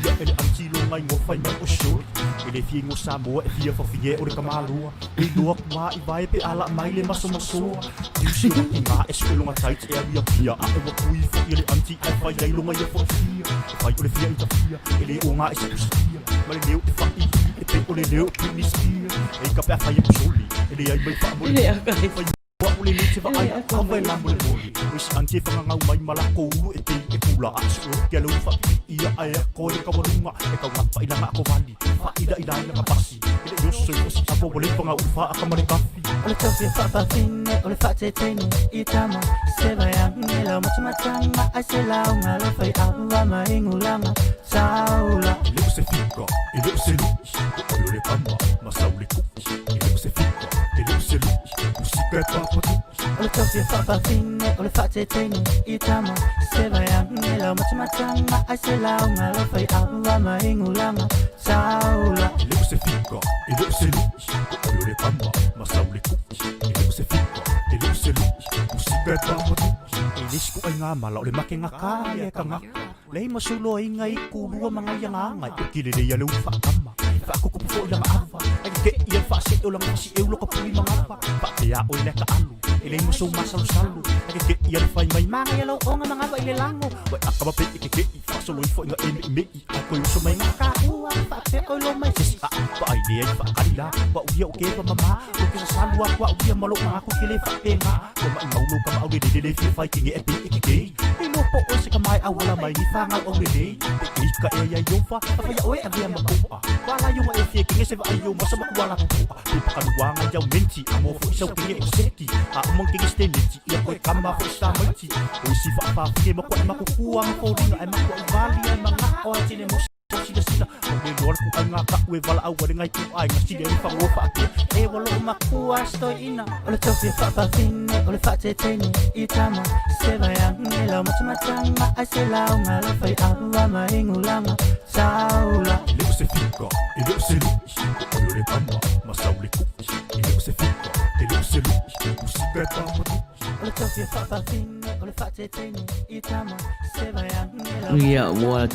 ia e le autilo igoa fai mai o soli e le fia igoa Samoa e fia fafine o le tamāloa e iloa atu a i vae pe a la'a mai le masomasoa Tiusi o kiga e su'e loga tai e alu ia pia a'e ua tui fo'i e le anti ae fai ai loga ia fo'i fia e fai o le fia i tafia e lē oga e se'usitia ma le leo e fa'ili e pei o le leo o Britney Spears e ka pe a fai aku soli e leai mai fa'amolemole fai a'u lenei te vaai ava e lamolemole o isi anti e fagagau mai ma lako ulu e pei e pula a'e su'e o ke alou fa'apipi'i ae ako e le kaualuga e kaugafa'i laga akovali fa'ila'ila ai laga pasi e le'i oso i osi ava ua leva gaulu fa'aka ma le kafi. O le tofi faafafine o le faateteine i tama se vaiaga lau matamataga ai se lauga le faiava ma igulaga taula. E le o se fika, e le o se lu'i, o oe o le kama, ma sau le ku'i. E le o se fika, e le o se lu'i, musika e papatu'i. O le tofi faafafine o le faateteine i tama se vaiaga lau matamataga ai se lauga le faiava ma igulaga taula. E le o se fika, e le o se lu'i, o oe o le kama, ma sau le ku'i. E le o se fika, e le o se lu'i, musika e papatu'i. E le isi ku'aiga mala o le makega kā ia e kagaka. Lei ma suloaiga i kulua ma gaia gaga e oki lelei a le ulu fa'akama fa'akukupu fo'i laga ava ae keke'i ai le fa'ase'e o laga fasi'eu loka puli magava fa'apea oe lea ka'alu e leai ma sou masalosalo ae keke'i ai le fai mai magaia lau oga magava i le lago ua e aka ma pei e keke'i fa'asolo ifo ina e me'ime'i ae toe oso mai gakaua fa'apea oe lo mai sesi a'a va'ai lea i fa'akali la ua'u ia o kepa mamā lo ke sasalu aku a'u ia ma lo'u magaku ke lē fa'apegā ua ma'imau lou kama'au lelei lelei fia fai kege e pei e kekei e iloa po oe se kamae auala mai ni fagau aulelei pe keika ea iā Iofa afaia oe e avea ma ko'a valaioga e fia kege se va'ai ou masa makuala pupu'a pe pakaluaga iau menti a mo fo'i sau kege o seki a uma kege steneti ia koe kama fo'i samaiti o isi fa'afafine makua'i makukua ma foliga ae makua'i vali ae maga'o ae tele mo silasila o le loa le ku'aiga ka'u e vala'au alega i ku'aiga sili ai fagoa fa'apea E ua lo'u makua stoeina. O le tofi faafafine o le faateteine i tama se vaiaga lau matamataga ai se lauga le faiava ma igulaga taula. E le o se fika, e le o se lu'i, o oe o le kama, ma sau le ku'i. E le o se fika, e le o se lu'i, musika e papatu'i. O le tofi faafafine o le faateteine i tama se vaiaga lau Ia, ua,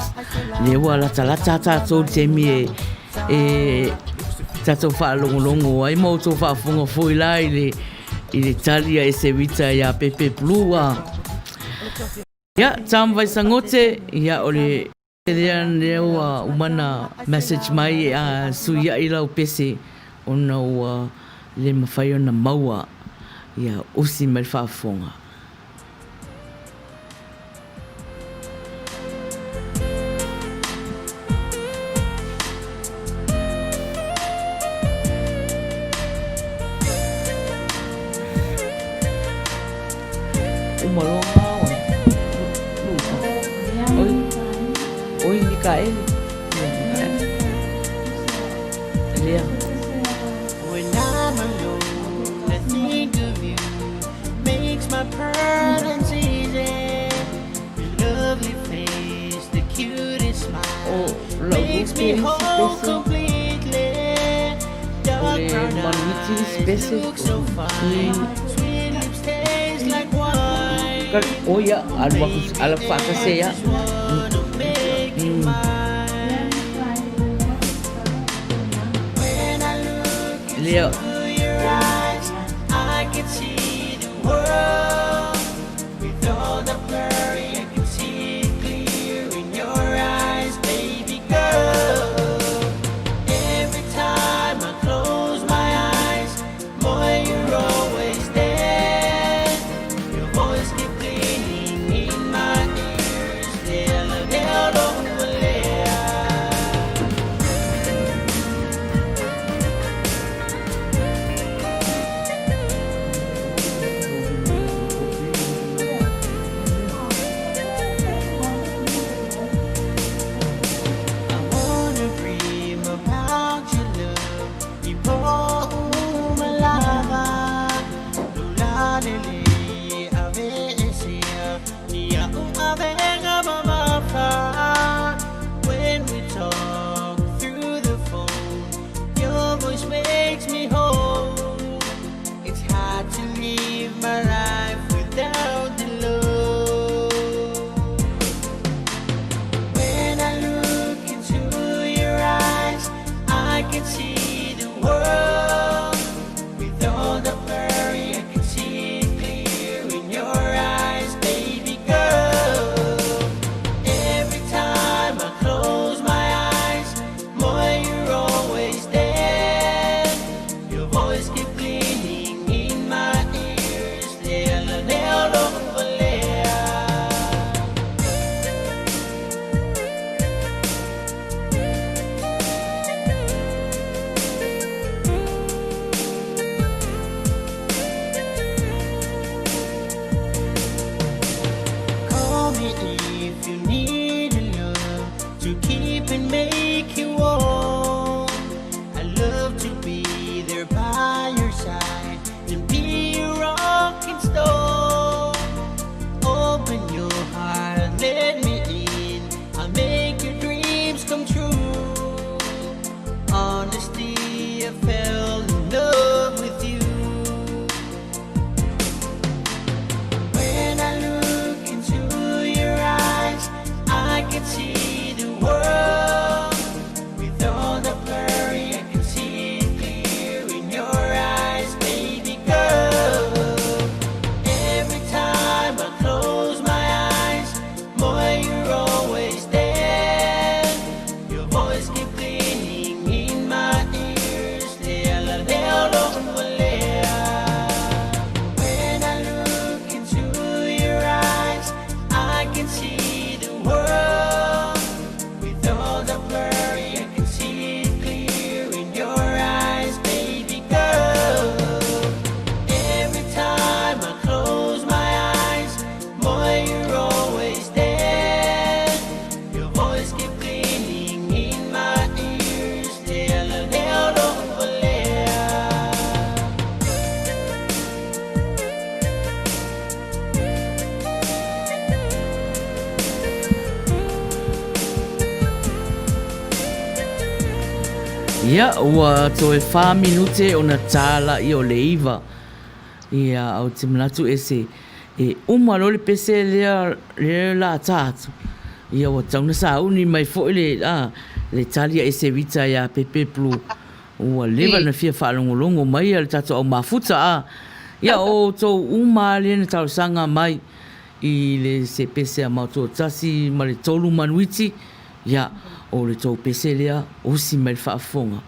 lea ua latalata tatou i le taimi e, e tatou faalogologo ai ma outou faafofoga foi la i le, i le tali a Esewita iā Pepe Blue a. Ia, Tom Vaisagote, ia, o le lea lea ua uma ona message mai e a suia'i lau pese ona ua le mafai ona maua ia osi mai le faafofoga. Uma loa Oi, oi, Mikaele. Lea. When I'm alone, I think of you makes my problems easy. Your lovely face, the cutest smile, O lau makes me lupe isi whole pese. completely. O Dark le brown manuiti isi eyes pese. look so fine. Sweet lips taste like wine. Ka, o ia, alu aku, ala whaakase ia. Just wanna make you mine. When I look Lea. into your eyes, I can see the world. With all the blurry, I can see it clear in your eyes, baby girl. Every time I close my eyes, boy, you're always there. Your voice keep ringing in my ears. Lea, lea, lea. Ia, ua toe wha minute ona tāla i o le iva. Ia, au te manatu e se, e uma loa le pese lea, lea la tā atu. Ia, ua tauna sauni mai foi le, a, le tali a Esevita iā Pepe Blue. Ua leva na fia faalogologo mai a le tatou au mafuta, a. Ia, o outou uma lava lea na talosaga mai i le se pese a Maotoatasi ma le tolu manuiti, ia, o le tou pese lea, osi mai le faafofoga.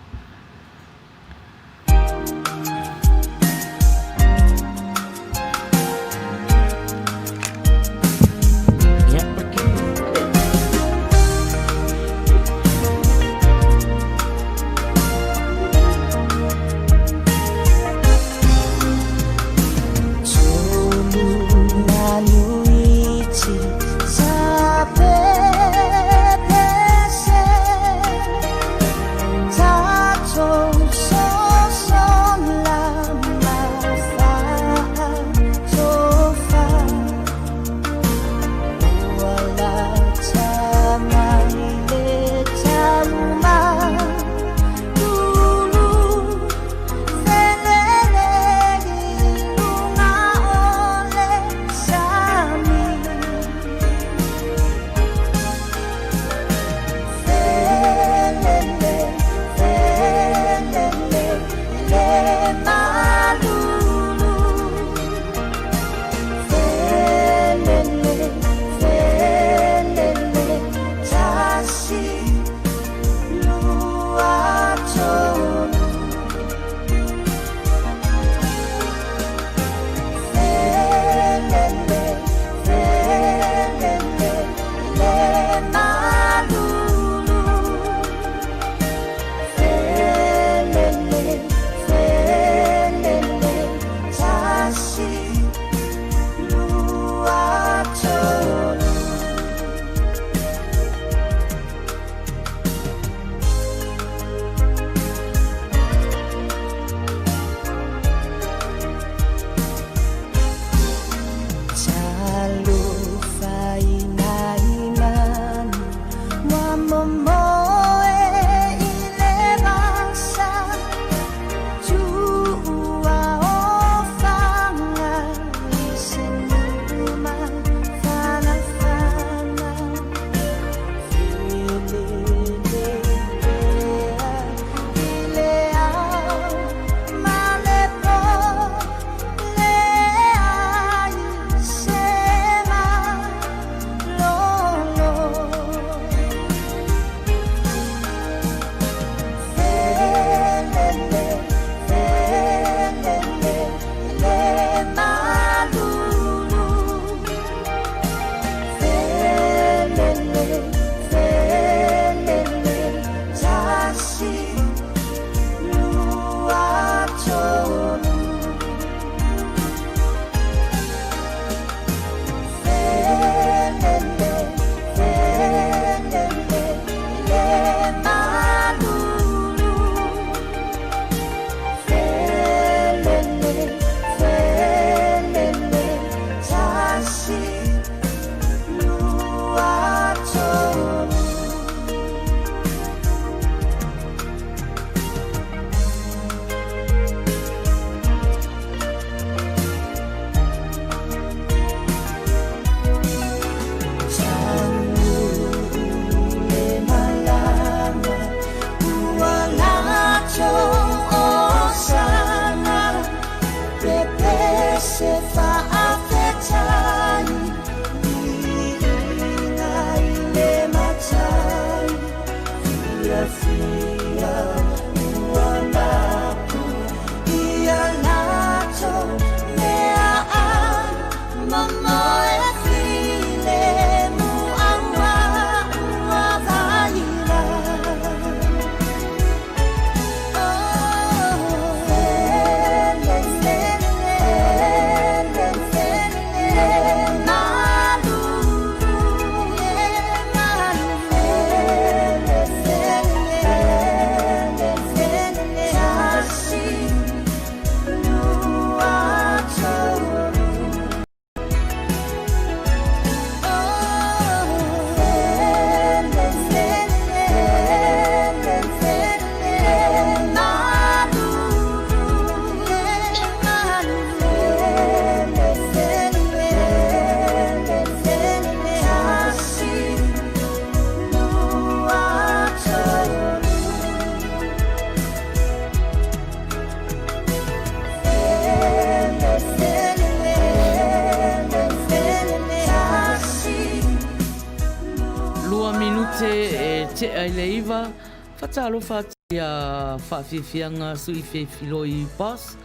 tea i le 9, Faatalofa atu ia Faafiafiaga Sui Feifiloi Boss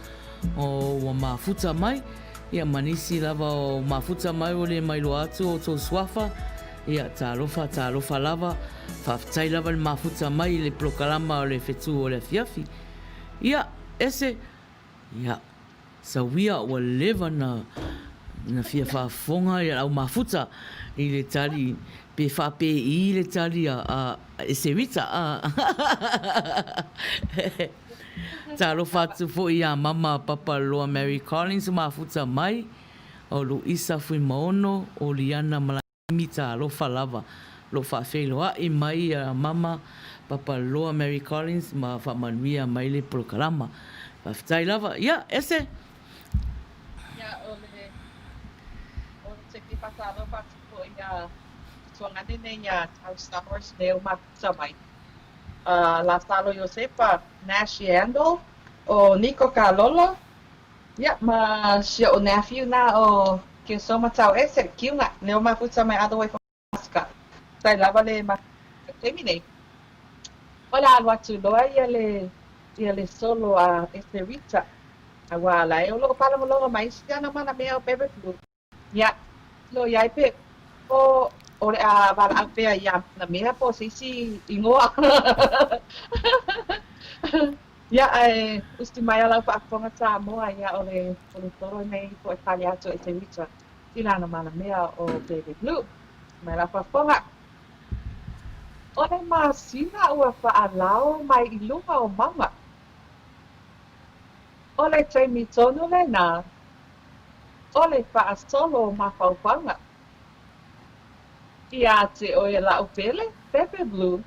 o ua mafuta mai, ia ma nisi lava o mafuta mai ua le mailoa atu o outou suafa, ia talofa talofa lava, faafetai lava le mafuta mai i le polokalama o le fetu o le afiafi. Ia, ese, ia, sauia ua leva na na fia faafofoga ia au mafuta i le tali pe faa-PE le tali a a Eserita a. Talofa atu foi ia Mama Papaloa Mary Collins mafuta mai, o Luisa Fuimaono, o Liana Malaimi talofa lava. Lo faafeiloai mai ia Mama Papaloa Mary Collins ma faamanuia mai le polokalama. Faafetai lava. Ia, ese! Ia, o le, o te fia faatalofa atu foi ia Tuagane nei ia Tau Stowers lea ua mafuta mai. Lasalo Iosepa, Nash Yandle, o Niko Kalolo, ia, ma si oʻu nephew na o Keosoma Tauese, Kiunga, lea ua mafuta mai all the way from Alaska. Faafetai lava le mafuta i le taimi nei. O le a alu atu loa ia le, ia le solo a Esterita, aua la e o lo o faalogologo mai si ana mana mea o Bebe Blue. Ia, lo iai pe o o le a valaau pea ia na mea po o se isi igoa. Ia, ae usi mai a lau faafofoga Samoa, ia o le o le solo nei po e tali atu e Terita i lana malamea o Baby Blue. Mai lau faafofoga. O le masina ua faalao mai i luga o mauga. O le taimi tonu lena O le faasolo o mafaufauga. Ia te oe la'u pele, Pepe Blue.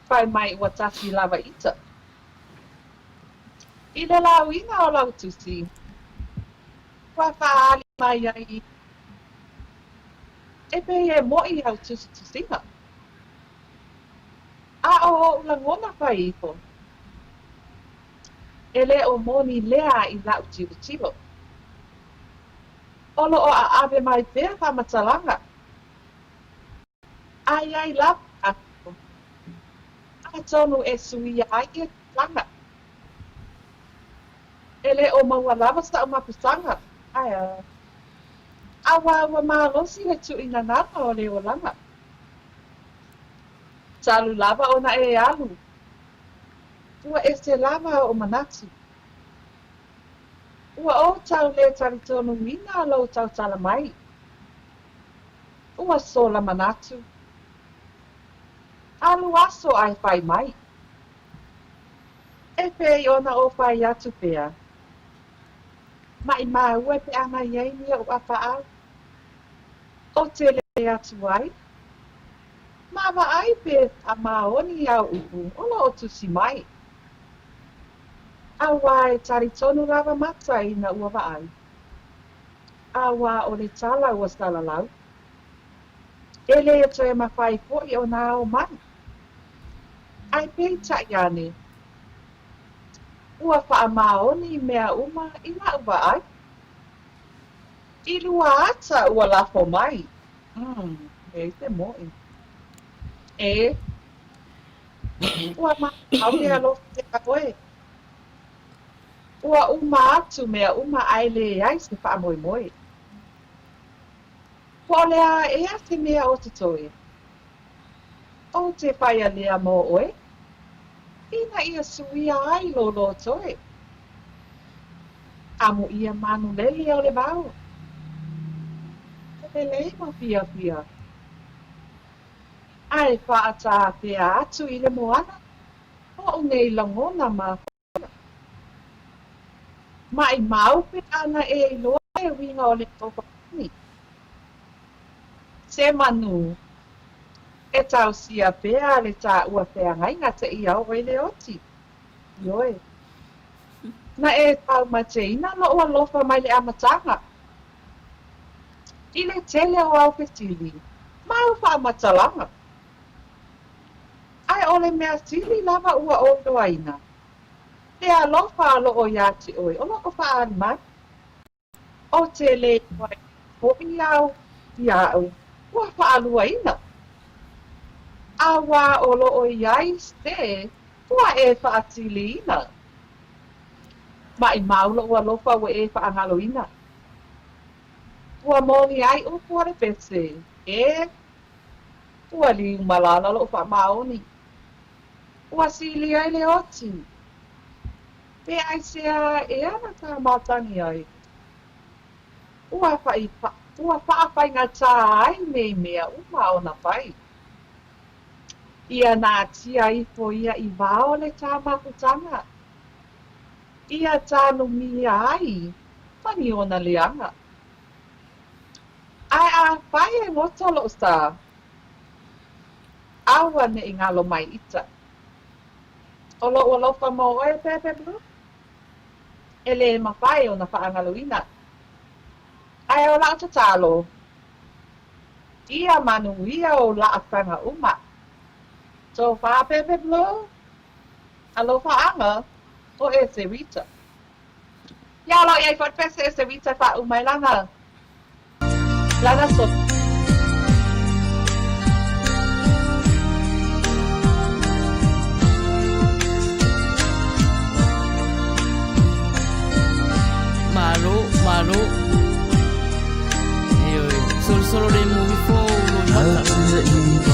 Fai mai ua tasi lava ita. I le lauina o lau tusi, ua faaali mai ai i. E pei e moʻi au tusitusiga. A o oʻu lagona fai iho. E le o moni lea i la'u tilotilo. O lo o ʻaʻawe mai pea faamatalaga. A iai lava aso, atonu e suia ai ia tulaga. E le o maua lava sa'u mapusaga, ae auā ua malosi le tuʻinanana o le olaga. Talu lava ona e alu Ua ese lava oʻu manatu. Ua ou tau le talitonuina lou tautala mai. Ua sola manatu. Alu aso ae fai mai. E pei ona ou fai atu pea. Maʻimau e pe ana iai ni oʻu apaau. O te lele atu ai. Ma vaai pe faamaoni au upu o lo o tusi mai. Auā e talitonu lava mata ina ua vaai. Auā o le tala ua salalau. E le toe mafai foʻi ona ao mai. Ae peitai ane, ua faamaoni mea uma i laʻu vaai. I lua ata ua lafo mai. Umm, e te moʻi. E, ua maʻamau le alofa iā ʻoe. Ua uma atu mea uma ae leai se faamoemoe. Po o le a ea se mea o totoe? O te whaia lea mō oe, ina ia suia ai lo lotoe. Amo ia manu lele o le wao. E lelei ma fiafia. Ae whaatātea atu i le moana, oʻu nei lagona mafaufau. Maʻimau pe ana e iloa le uiga o le alofa nui. Se manu, e taosia pea le taua feagaiga seia oo i le oti. Ioe. Na e taumateina loʻu alofa mai le amataga. I le tele o au fesili ma au faamatalaga. Ae o le mea sili lava ua ou iloaina, le alofa o loo iā te oe o loo faaali mai. O te le iloaina hoʻi au iaʻu ua faaluaina. Auā o lo o i ai se ua e faatiliina. Maʻimau loʻu alofa ua e faagaloina. Ua moni ai upu a le pese, ē Ua liu malala loʻu faamaoni. Ua sili ai le oti. Pe aisea ea na tā matagi ai? Ua ua faafaigata ai nei mea uma ona fai. Ia natia ifo ia i vao le tā mafutaga. Ia tanumia ai ma ni ona leaga. Ae afai e goto loʻu sa, auaneʻi galo mai ita. O loʻu alofa mo ʻoe Pepe Blue, e lē mafai ona faagaloina. Ae o laʻu tatalo, ia manuia ou laasaga uma. Tofa Pepe Blue, alofa aga o Ese Rita. Ia o lo o i ai foi le pese Ese Rita e faauma ai lana lana so. Malo, malo. Ioe, solosolo le mu ifo o loimata.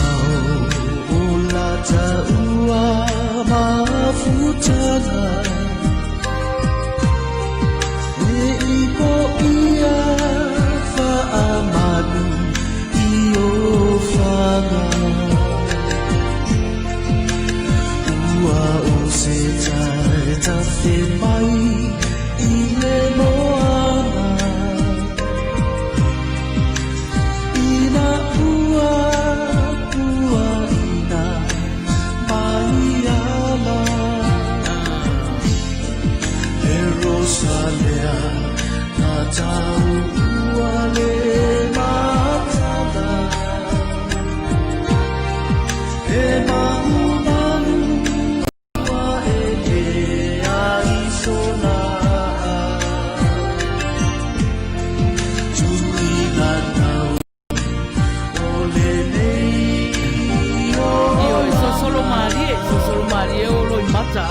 Ioe, solosolo malie, solosolo malie o loimata.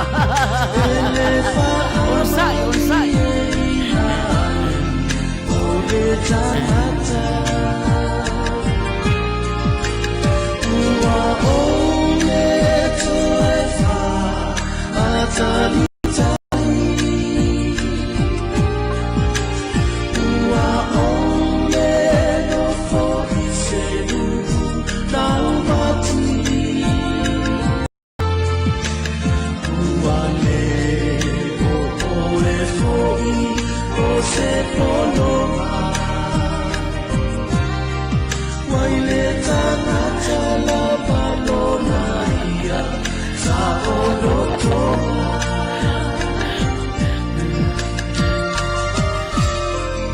Onosai, onosai.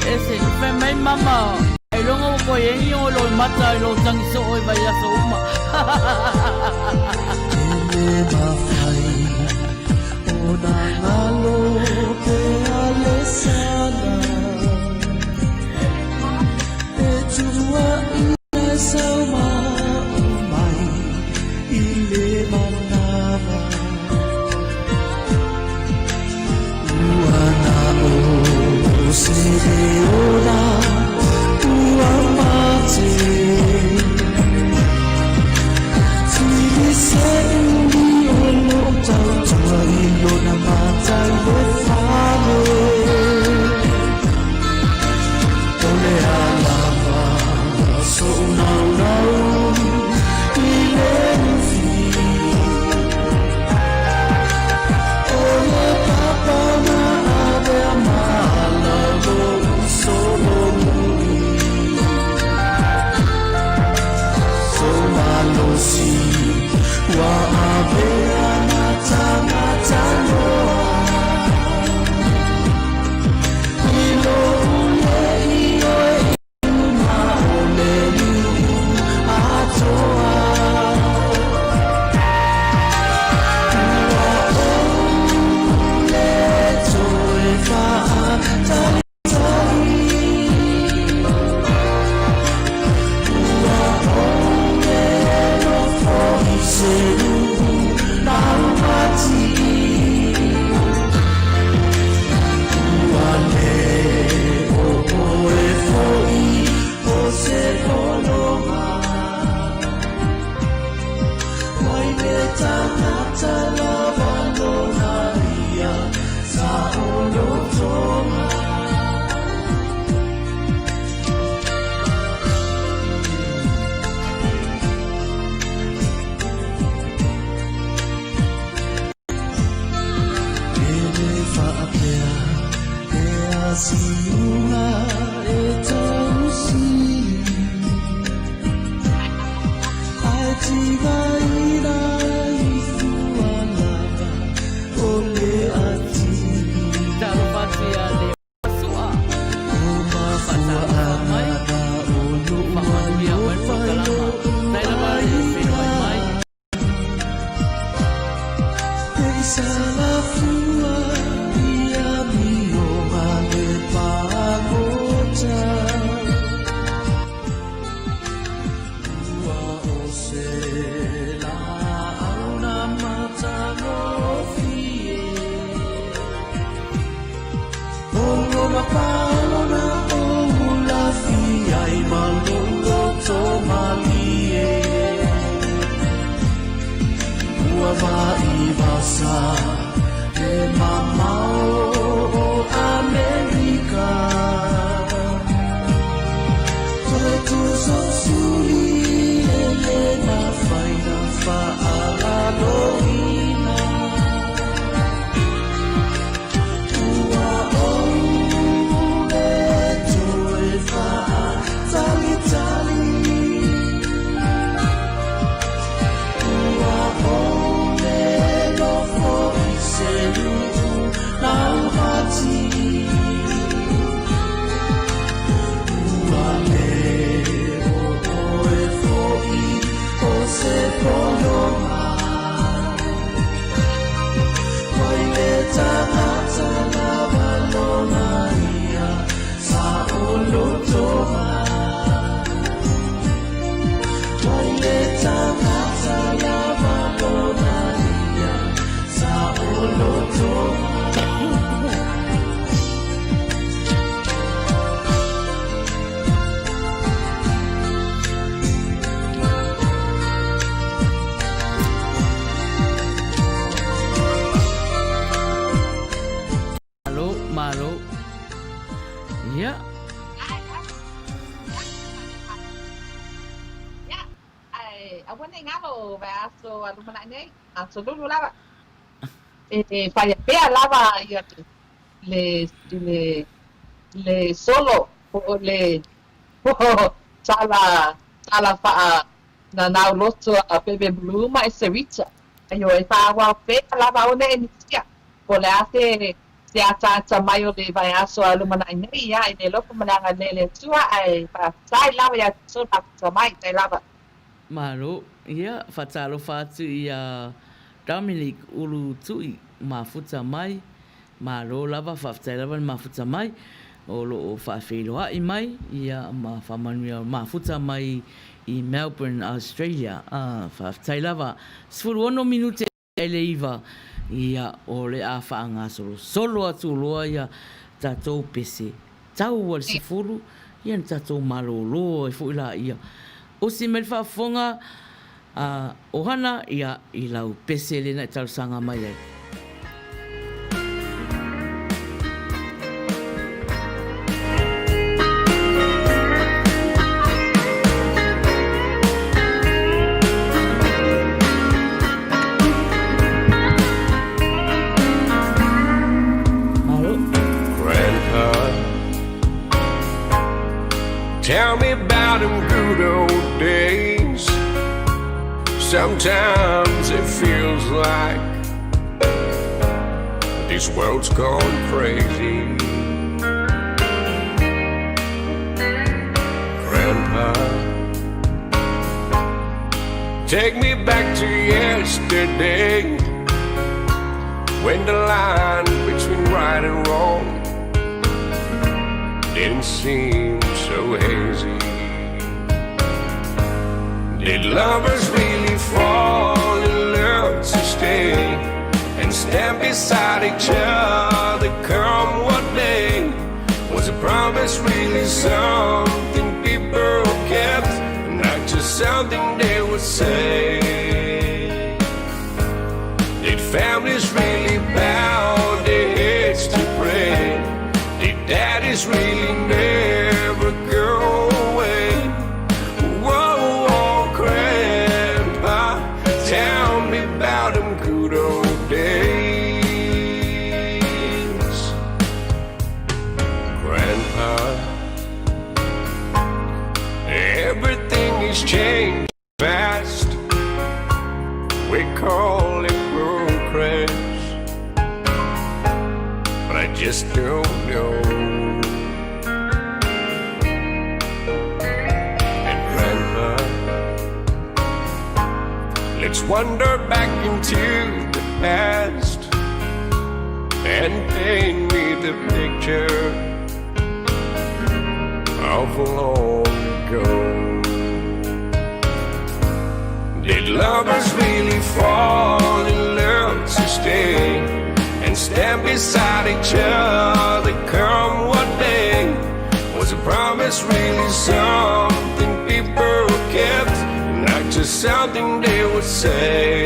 Ese, fai mai mama, ailoga ua koe ai o loimata i lou tagi soo i vaiaso uma. siuga e tausi Ae tigaina i fua lava o le atili. Talofa atu ia le Sua. O Faatalofa mai. mafuaaga o lou Faamanuia mai le alofa i polokalama. lou Tai lava le feiloai aiga mai. E salafua i amioga le pagota Ua o se laau na matagofie Olo mapaona o ulafi ai ma lou loto malie Ua vaivasa le mamao o Amerika Toe tusousuli e le mafai na faalaloina Ua ou le toe faatalitali Ua ou le nofo i se nuu laumati Ua le o oe foi o se pologa Mai le tagata lava lona ia sa o lotoga Mai le tagata lava lona ia sa o lotoga Malo, malo. Ia. Ia, ae aua ne i galo vaiaso a lumanai nei, aso lulu lava. E faia pea lava ia le le le solo po o le tala tala faa nanau loto a Bebe Blue ma e Serita. Ioe, e faaauau pea lava aua ne i misia. Po o le a se se ataata mai o le vaiaso a lumanai nei, ia, i le alofa ma le agalelei o le Atua, ae faafetai lava ia te outou le mafuta mai, tai lava. Malo, ia, faatalofa atu ia Dominic Ulu Tui mafuta mai, malo lava, faafetai lava le mafuta mai, o lo o faafeiloai mai, ia, ma faamanuia mafuta mai i Melbourne, Australia, faafetai lava. 16 minute i le 9, ia, o le a faagasolosolo atu loa ia tatou pese tau a le 10, ia na tatou malolo ai foi laia. Osi mai le faafofoga a Ohana, ia, i lau pese lena e talosaga mai ai. Malo. Grandpa, tell me about them good old days. Sometimes it feels like this world's gone crazy. Grandpa, take me back to yesterday when the line between right and wrong didn't seem so hazy. Did lovers really fall in love to stay and stand beside each other come what may? Was a promise really something people kept, not just something they would say? Did families really bow their heads to pray? Did daddies really never go away? Whoa, whoa, Grandpa, tell me about them good old days. just don't know. And Grandpa, let's wander back into the past and paint me the picture of long ago. Did lovers really fall in love to stay and stand beside each other come what may? Was a promise really something people kept, not just something they would say?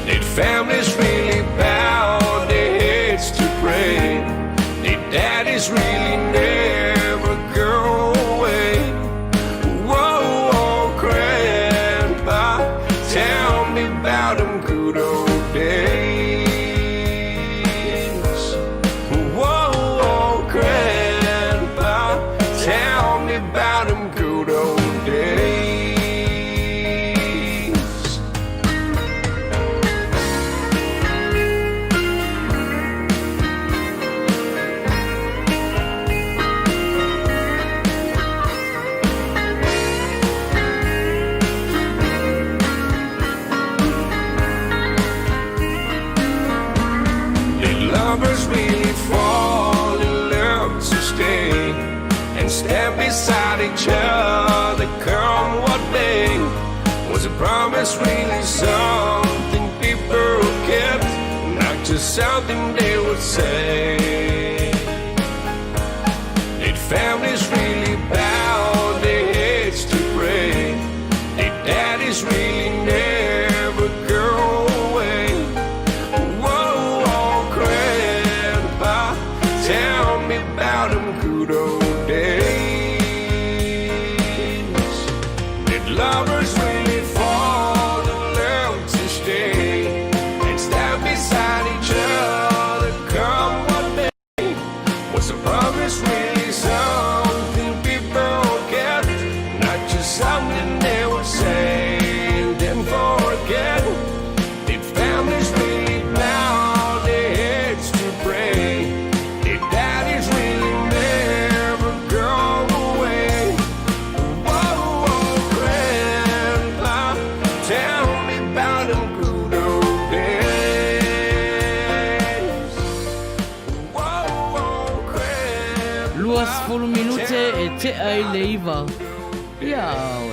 Did families really bow their heads to pray? Did daddies really never go away? Whoa, oh, Grandpa, tell me about them good old days. Whoa, oh, Grandpa, tell me about them good old days. Did lovers really fall in love to stay and stand beside each other come what may? Was a promise really something people kept, not just something they would say? Did families really bow their heads to pray? Did daddies really never go away? Whoa, oh, Grandpa, tell me about them good old days. Did lovers really fall in love to stay and stand beside each other come what may? Was a promise really something people kept? Not just something they would say and then forget. Did families really bow their heads to pray? Did daddies really never go away? Whoa, whoa, Grandpa, tell me about them good old days. Whoa, whoa, Grandpa, 20 minute e tea ai le iva. Ia,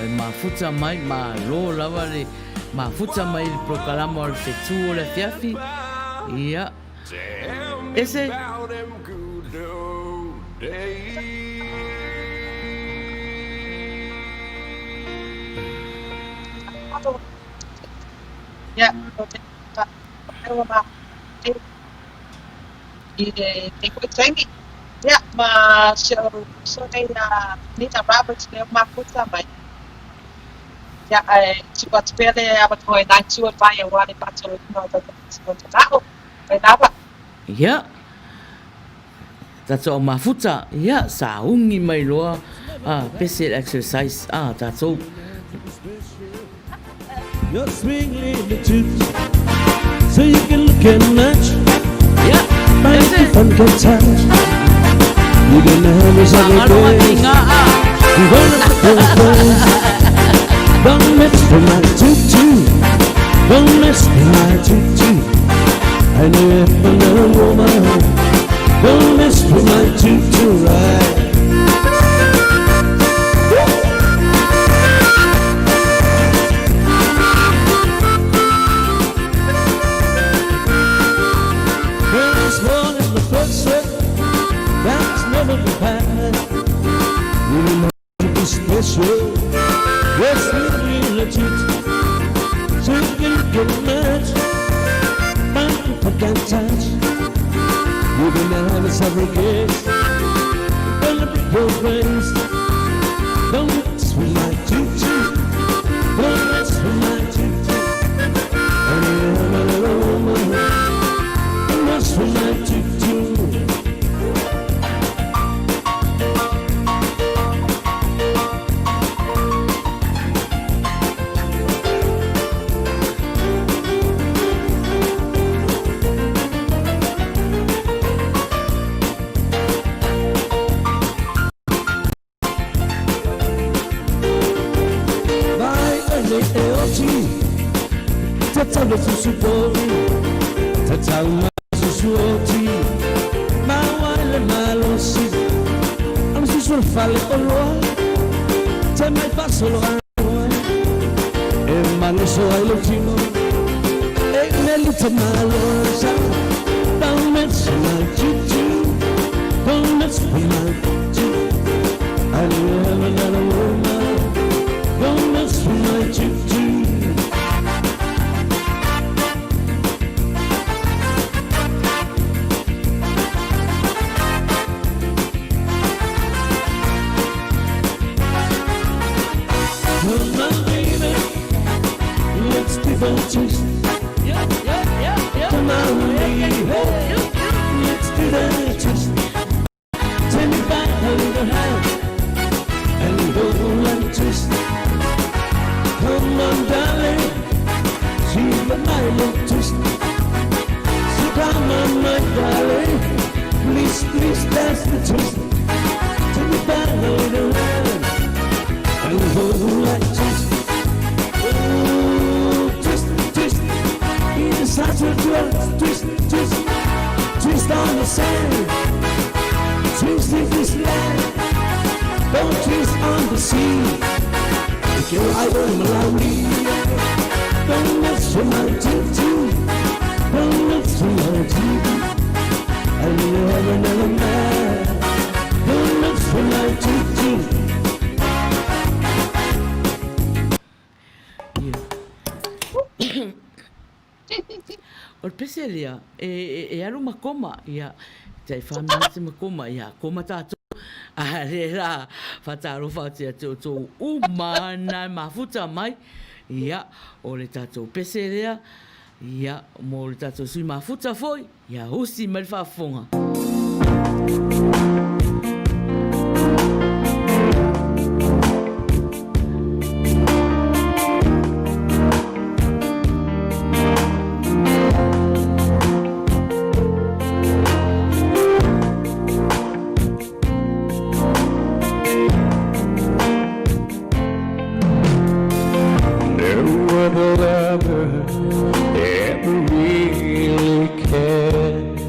e mafuta mai, malo lava le mafuta mai le polokalama o le fetu o le afiafi. Ia, tell me ese. about them good old days. Ia, i lenei foi taimi. Ia, ma si ou uso nei a Nina Roberts lea ua mafuta mai. Ia, ae tuu atu pea le avanoa i nai itu o le vai aua le faatauina o tatou manao. Mai lava. Ia, tatou au mafuta, ia, sauni mai loa, a, pese le exercise, a, tatou. Your swing little tooth, so you can look and match. Ia, Make ese. the fun can touch. You can have yourself a Fagalo day. atiga, a. You wanna put your face. Don't mess with my tutu. Don't mess with my tutu. I know if a woman. Don't mess with my tutu, right? When it's born in the first sweat, that's never been had. You don't have to be special. Yes, we legit. So you can get much. But if I can't touch, you can have a several kiss. Gonna break your brains. Don't mess with my tutu. Don't mess with my tutu. And I'm a little woman. Don't mess with my tutu. faleoloa te mai faasolo ai e maloso ai lou tino e melita malosa. Don't mess with my choo-choo. Don't mess with my choo. I love another woman. Don't mess with my choo-choo. Come on, baby, let's do the twist. Come on, baby, let's do the twist. Take me back on the hand and go and twist. Come on, darling, see the my twist. So come on, my darling, please, please, that's the twist. Take me back on the hand and go like twist. Oh, twist, twist, in the such a twist, twist, twist, twist on the sand, twist in this land, don't twist on the sea. If you're idle, Malawi, don't mess with my choo-choo, don't mess with my choo. I love another man, don't mess with my choo-choo. Ia. O le pese lea, e, e, e alu ma koma, ia, tai wha minute ma koma, ia, koma tātou. A le rā, whataalofa atu ia te o tō uma nā mafuta mai, ia, o le tātou pese lea, ia, mō le tātou sui mafuta foi, ia, usi mai le faafofoga. No other lover ever really cared.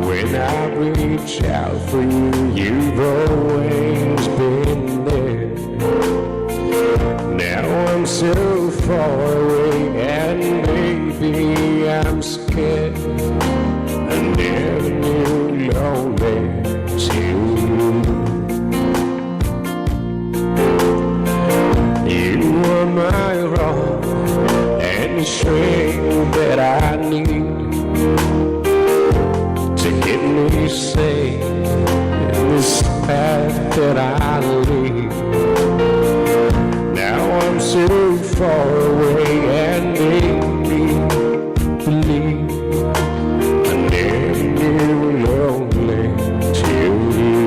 When I reach out for you, you've always been there. Now I'm so far away, and baby, I'm scared. I never knew lonely till you. You are my rock and the strength that I need to get me safe in this path that I lead. Now I'm so far away and baby, believe I never knew lonely till you.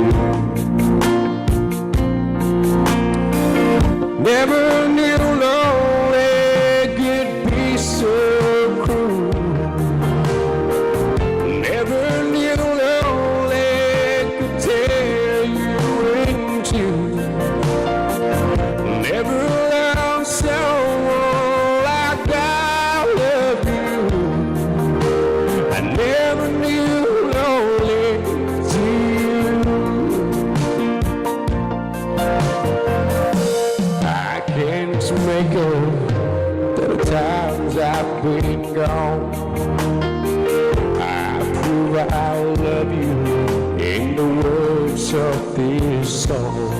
Never knew lonely could be so cruel. Never knew lonely could tear you in two. Never loved someone like I love you. I never knew lonely till you. I can't make up for the times I've been gone. I prove I love you in the words of this song.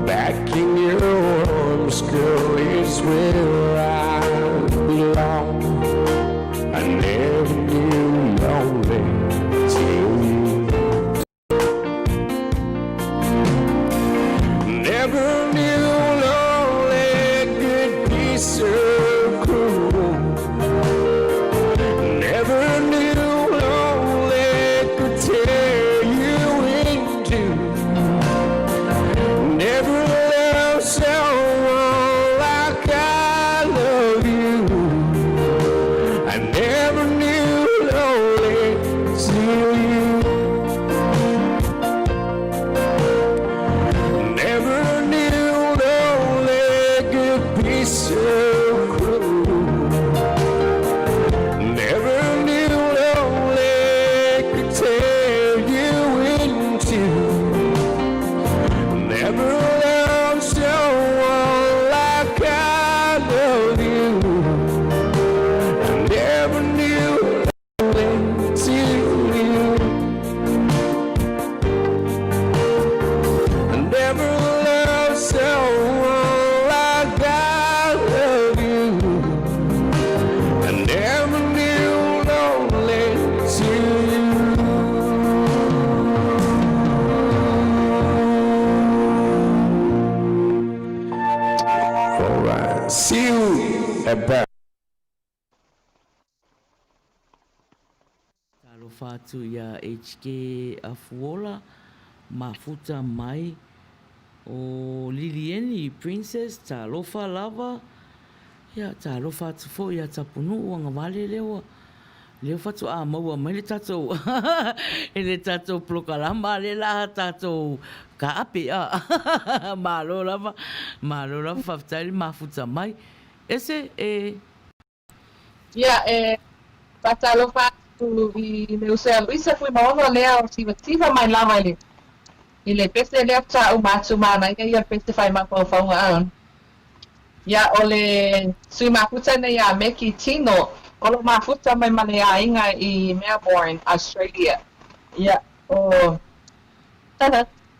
Back in your arms, girl, is where I belong. I never knew lonely till you. Never knew lonely could be so cruel. Never knew lonely could tear you in two. Never loved someone like I at bat. Talofa atu i a HK Afuola, mafuta mai o Lilieni Princess, talofa lava. Ia, talofa atu foi ia Tapunuu agavale lea ua lea faatoa maua mai le tatou i le tatou polokalama lea la tatou kaape a. Malo lava, malo lava, faafetai le mafuta mai. Ese e. Ia, e faatalofa atu i le uso ia Luisa Fuimaono lea o tivativa mai lava i le i le pese lea faatoa uma atu manaia ia le pese fai mafaufauga a. Ia, o le sui mafuta nei ia Meki Tino, o lo mafuta mai ma le aiga i Melbourne, Australia. Ia, o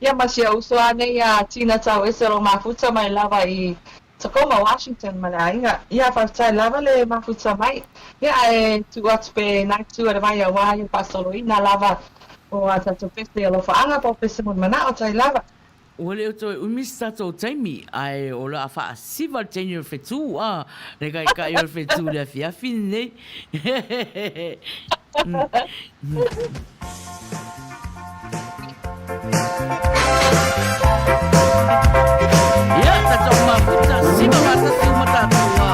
Ia, ma si ou uso a nei ia Tina Tauese o lo mafuta mai lava i Tacoma, Washington ma le aiga. Ia, faafetai lava le mafuta mai. Ia, ae tuu atu pe nai tu a le vai auā ia faasoloina lava o a tatou pese alofaaga po o pese mo le manao, tai lava. Ua le o toe umi se tatou taimi, ae o le a faasiva le teine o le fetu, a, le kaikai o le fetu i le afiafi lenei. Ia, tatou mafuta, siva faatasi uma tatou, a.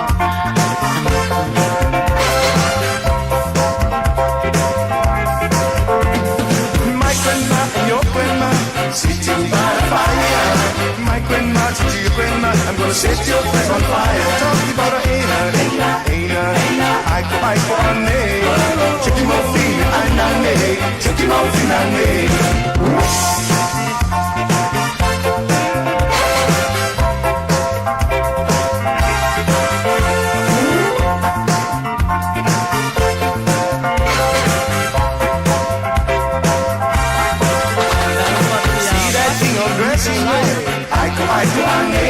My grandma and your grandma sitting by the fire. My grandma to your grandma, I'm gonna set your place on fire. Talking about a aina, aina, aina, aiko aiko ane. Check him out, aina ne, check him out, ne. See that thing all dressing red? Aiko aiko ane.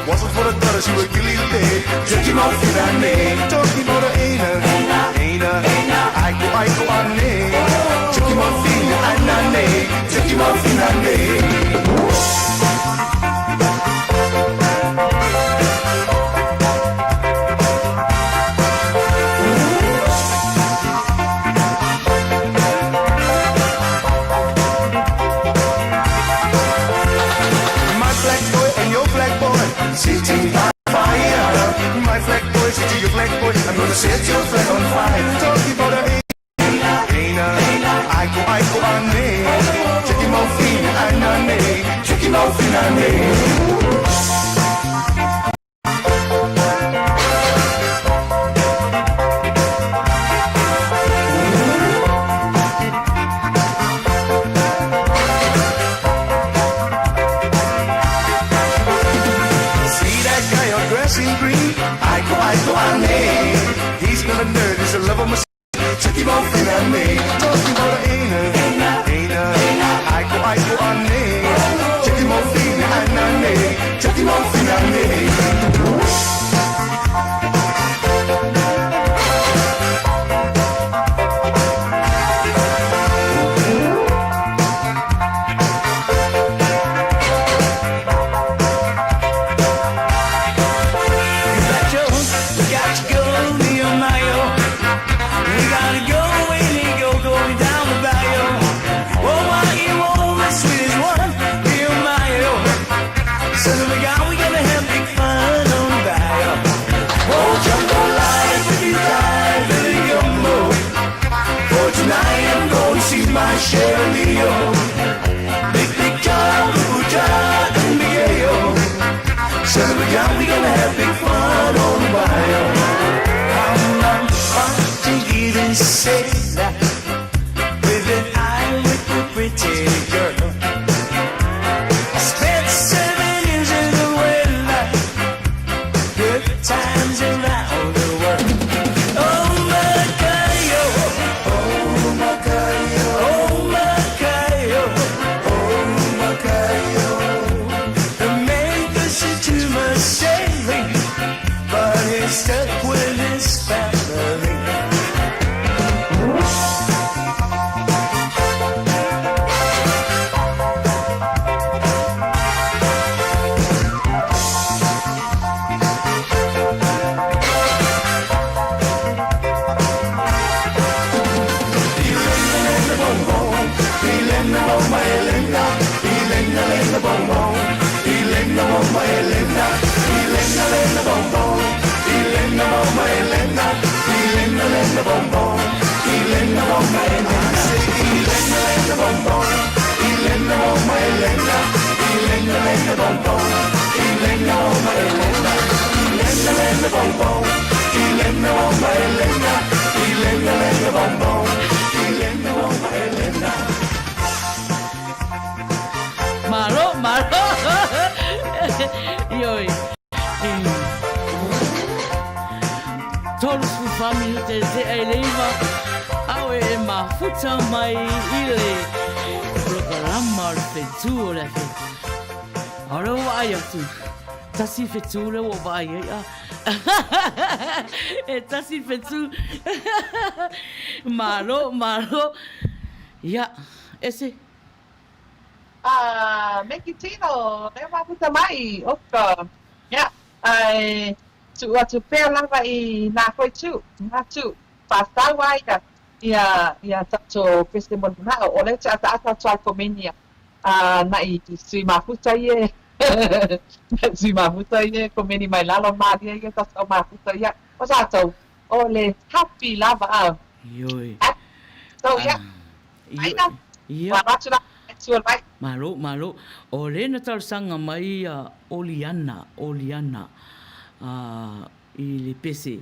Wasn't for the daughter, she would kill you dead. Check him out, ane. Talking about a aina, aina, aiko aiko ane. Check him out, ane. Check him out, ane. My black boy and your black boy sitting by the fire. My black boy, sit to your black boy. I'm gonna set your flag on fire. Talking about a aina, aiko aiko ane. Check him out, ane. Check him out, ane. See that guy all dressed in green? Aiko aiko ane. He's not a nerd, he's a lover machine. Check him out, ane. Talking about a aina, aina, aiko aiko ane. Check him out, ane. Check him out, ane. You got your, you got to go, Nehemiah. We gotta go, we go, going down the bayou. Oh, why you want the sweetest one, Nehemiah? Son of a gun, we gonna have big fun on the bayou. Oh, jambalaya, pretty die, Billy Gumbo. For tonight I'm gonna see my Shirley, oh. Big, big John, Blue John, and Miguel. Son of a gun, we gonna have big fun on the bayou. I'm a Portuguese sailor with an eye with a pretty girl. I spent 7 years in the whaler, good times around the world. Oh, Macayo, oh, Macayo, oh, Macayo, oh, Macayo. The man listen to my sailing, but he's stuck with his family. seesea i le 9, a ua e mafuta mai i le polokalama o le fetu o le afiafi. A o lea ua vaai atu, tasi le fetu lea ua ou vaai ai a. E tasi le fetu. Malo, malo. Ia, ese. Ah, Mekitino, lea mafuta mai, oka. Ia, ae tuu atu pea lava i nā koe tu, nā tu, whātau ai ia, ia, ia tatou pese mo le manao, o lea te ataata atu ai komeni a, a na'i sui mafuta ia, na'i sui mafuta ia komeni mai lalo malia ia tatou mafuta ia, o tatou, o le happy lava a. Ioe. So, ia, Aina, Ia. ua avatu la tua mai. Malo, malo. O lea na talosaga mai ia Oliana, Oliana, a, i le pese,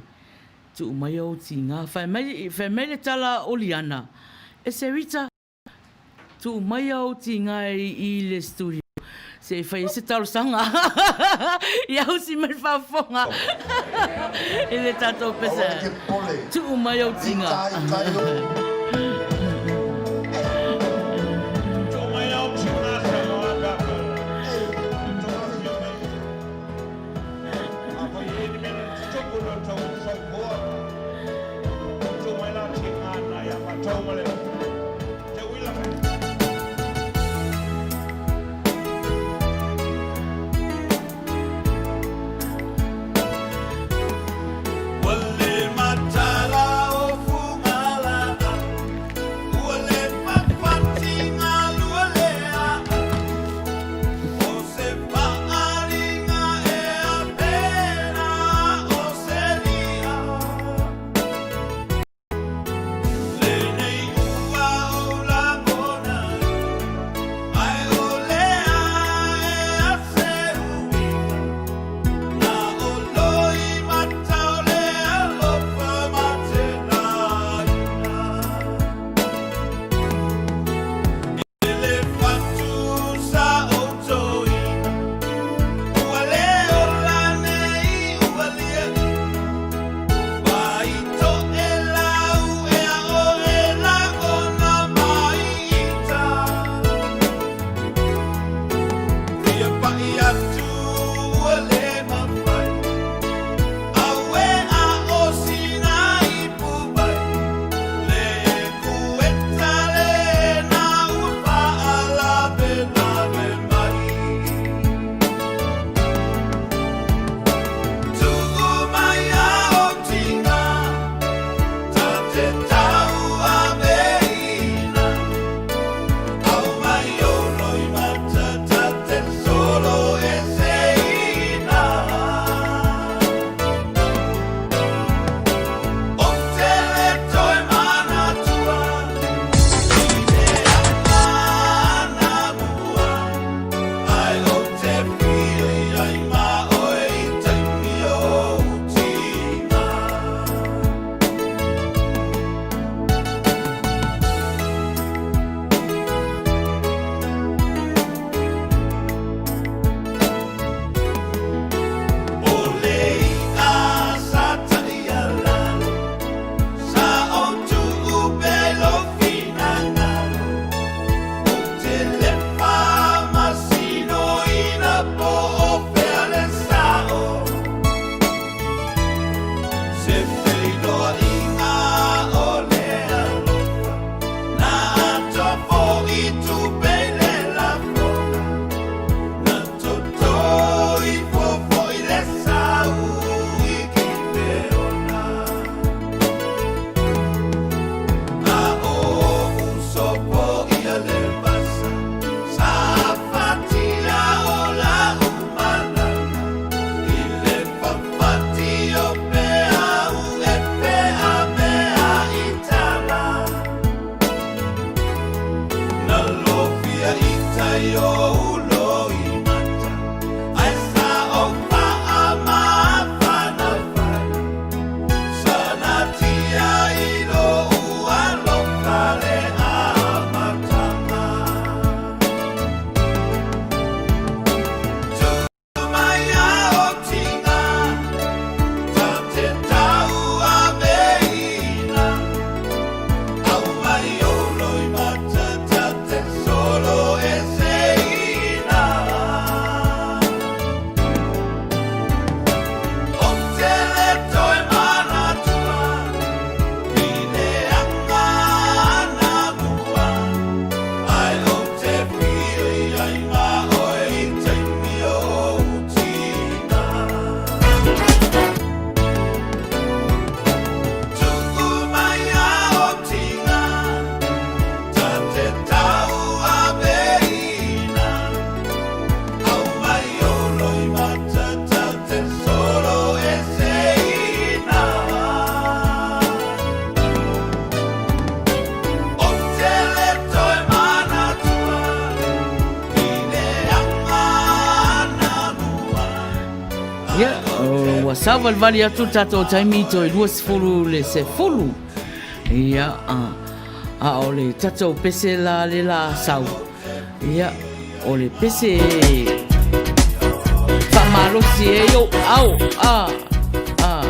tuu mai ou tiga. Fai mai, fai mai le tala a Oliana, E se Rita, tuu mai ou tiga i le studio se i fai ai se talosaga. Ia usi mai le faafofoga i le tatou pese. Tuu mai ou tiga. Savalivali atu le tatou taimi toe 20 le sefulu. Ia, a, a o le tatou pese la le la sau. Ia, o le pese e faamalosi ai ou ao. A, a.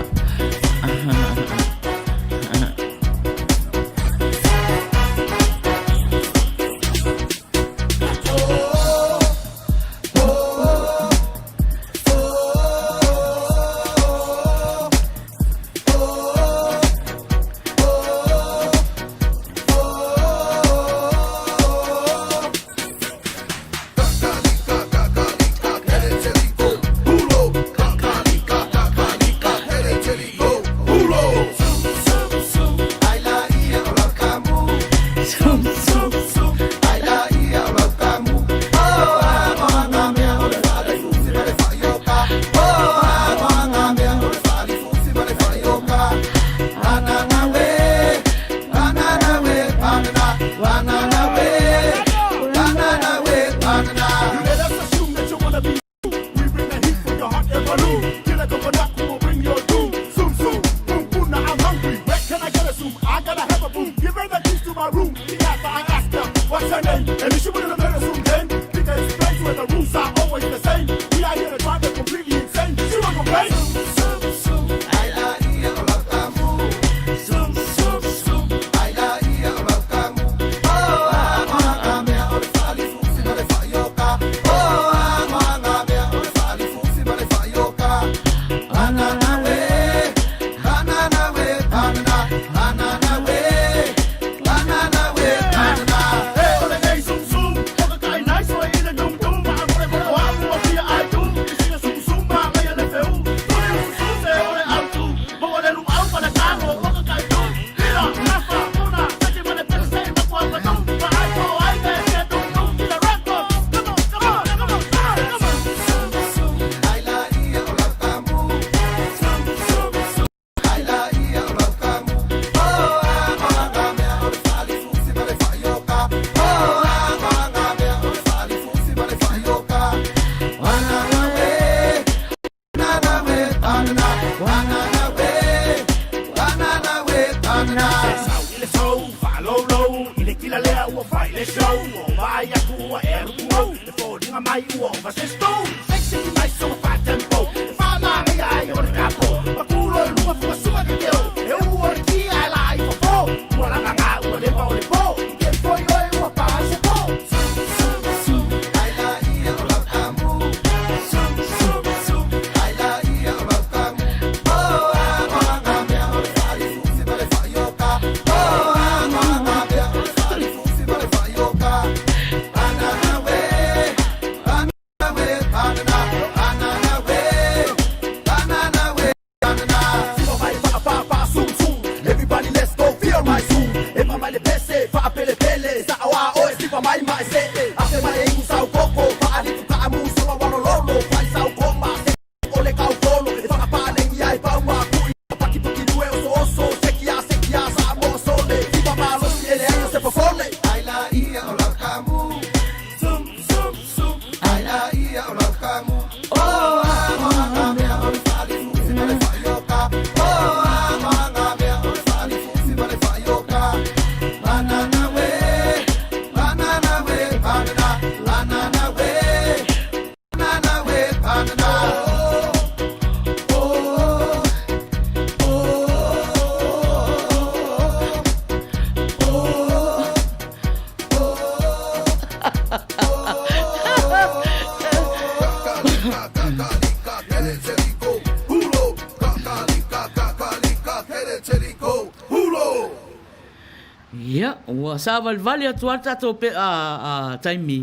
Ia, ua sāvalivali atu lava le tatou pe, a, a, taimi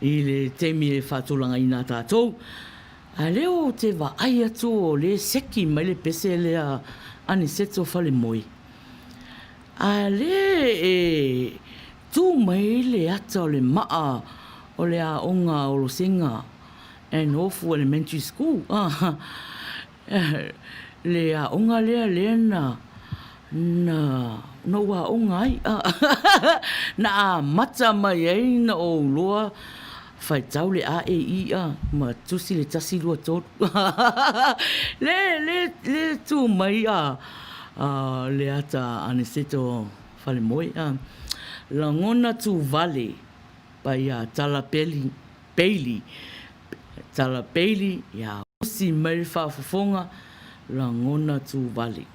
i le taimi e faatulagaina a tatou. A lea ou te vaai atu o lea e seki mai le pese lea Aniseto Falemoe. A lea e tu mai le ata o le maa o le aoga a Olosega and Ofu Elementary School, a, le aoga lea lea na na na ou aoga ai, na amata mai ai na ou loa Faitau le A E I a ma tusi le 1 2 3. Le le le tu mai a le ata Aniceto Falemoe a. Lagona tu vale pai a Tala Peli Bailey Tala Bailey ia usi mai le faafofoga lagona tu vale.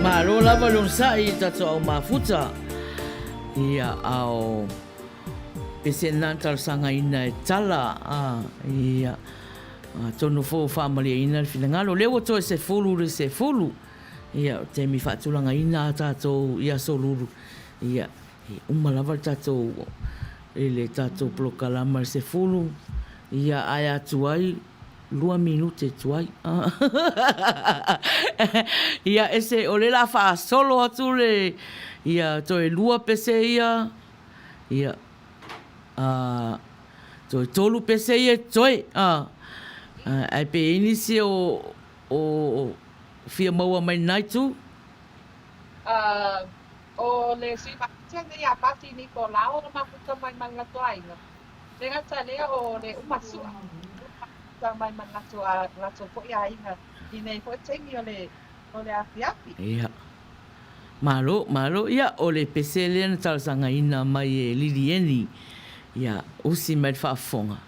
Malo lava le onosai i tatou au mafuta. Ia, ao pese na talosagaina e tala, a, ia, atonu foi ua faamalieina le finagalo. O lea ua toe sefulu le sefulu, ia, o taimi faatulagaina a tatou i Aso Lulu, ia, e uma lava le tatou, i le tatou polokalama i le sefulu, ia, ae atu ai 2 minute tuai. Ia, ese, o lea o le a faasolo atu le, ia, toe 2 pese ia, ia, a, toe 3 pese ia e totoe, a. Ae pe i ai nisi o o fia maua mai lena itu? O le sui mafuta nei a Pasi Nikolao na mafuta mai ma le latou aiga. Le gata lea o le uma sua, ua mafuta mai ma le latou foi aiga i nei foi taimi o le o le afiafi. Ia. Malo, malo. Ia, o le pese lea na talosagaina mai e Lilieni. Ia, usi mai le faafofoga.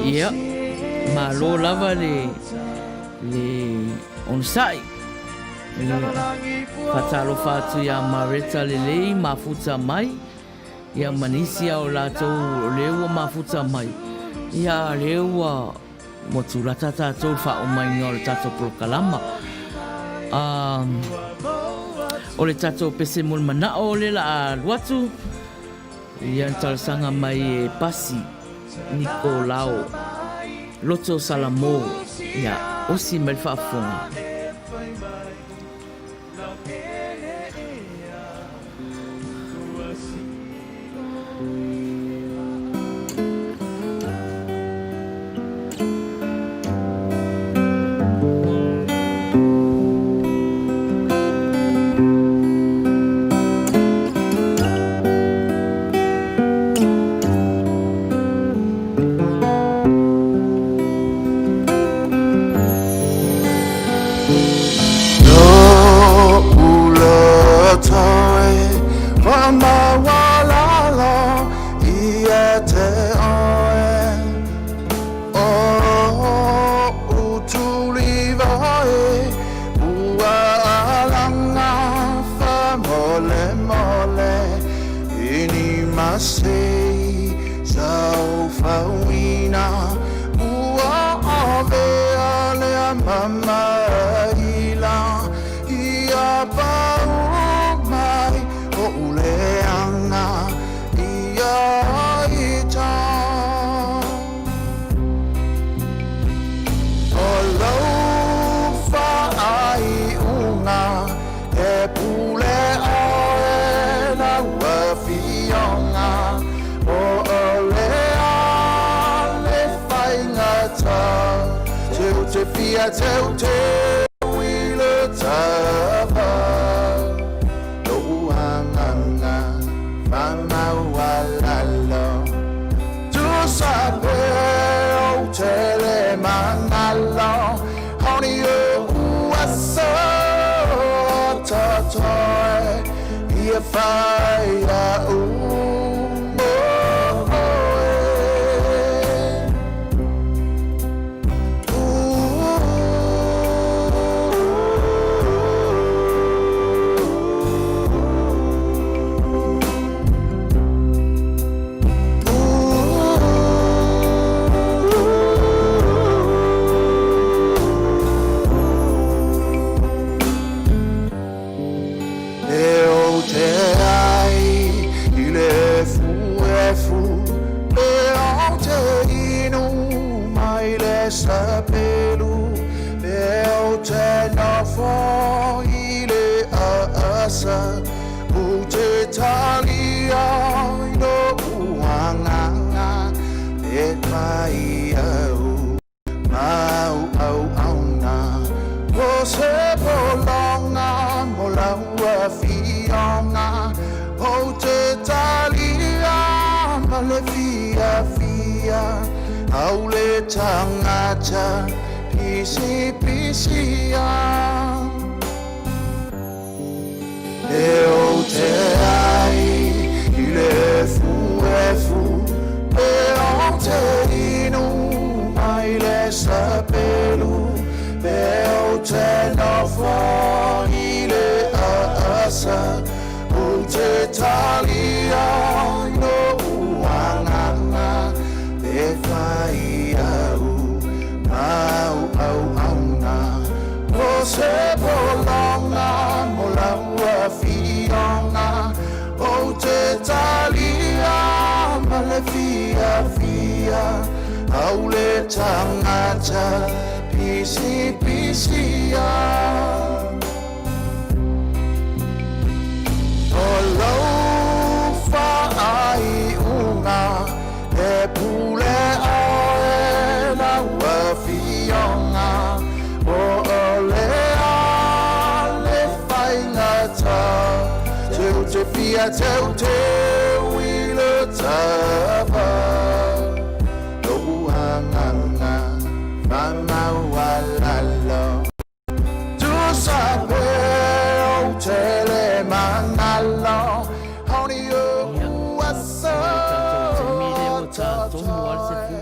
Ia, malo lava le le onosai. Ia, faatalofa atu iā Mareta lelei mafuta mai, ia ma nisi a o latou o lea ua mafuta mai, ia lea ua ua tulata tatou i le faaumaiga o le tatou polokalama. Um, o le tatou pese mo le manao o le la a alu atu, ia na talosaga mai e Pasi Nikolao Loto Salamo, ia osi mai le faafofoga. Teu te fia teu teu i le tava Lo'u agaga faamaualalo Tusa pe ou te le magalo Honi o'u aso totoe Ia fai a'u mo oe. E ou te ai i le efuefu, e ou te inu mai le sapelu, e ou te nofo i le aasa, ou te talia i lo'u agaga, e fai au ma ou auauna, o se pologa mo lau afioga, ou te talia ma le fiafia, au le tagata pisipisia. E ou te ai i le efuefu, e ou te inu mai le sapelu, e ou te nofo i le aasa, ou te talia i lo'u agaga, e fai au ma ou auauna, o se pologa mo lau afioga, ou te talia ma le fiafia, au le tagata pisipisia. O lou faaiuga e pule oe lau afioga, po o le a le faigata, teu te fia teuteu i le tava, lo'u agaga faamaualalo. Tusa pe ou te le magalo, honi Ia, o'u aso o le tatou taimi lea ua ta tonu lava le totoe sefu.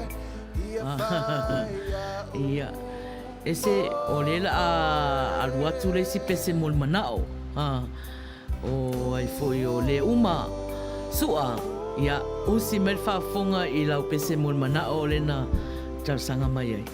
ia fai a'u Ia, e se, o lea o le a alu atu le isi pese mo le manao. Ha, o ai foi o le uma, Su'a, ia, usi mai le faafofoga i lau pese mo le manao lea na talosaga mai ai.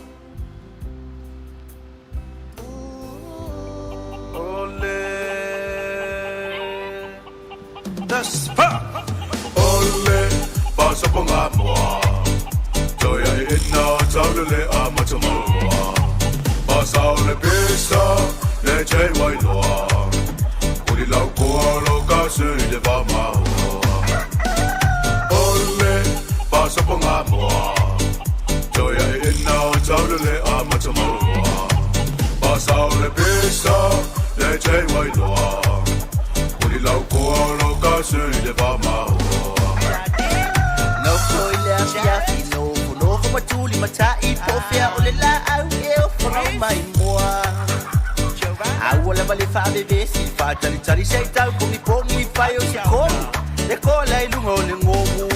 Nofo i le afiafi nofonofo ma tuli matai po o fea o le laau e ofaga uma i moa. A ua lava le faavevesi faatalitali se i tau pogipogi fai o se kolu le kola i luga o le gogu.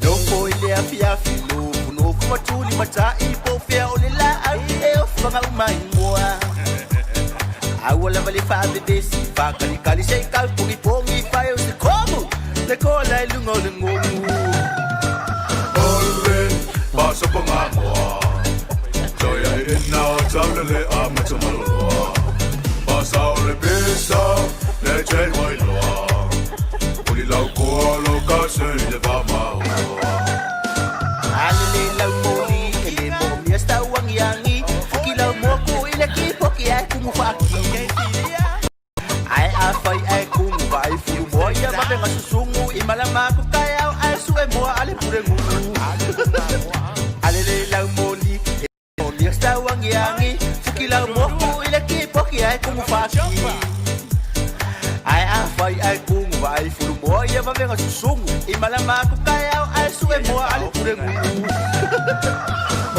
Nofo i le afiafi nofonofo ma tuli matai po o fea o le laau e ofaga uma i moa. A ua lava le faavevesi faakalikali se i tau pogipogi fai o se komu le kola i luga o le gogu. A lelei lau moli e le moomia se tauagiagi fuki lau moku i le kipoki ae kumu faaki. Ae afai ae kumu vaai fulu moa ia vavega susugu i malama aku taeao ae sue moa a le pulegugu. A lelei lau moli e tauagiagi Fuki lau moku i le kipoki ae kumu faaki Ae afai ae kugu vaai fulumoa ia vavega susugu I malama aku kaeao ae su'e moa a le pulegu'u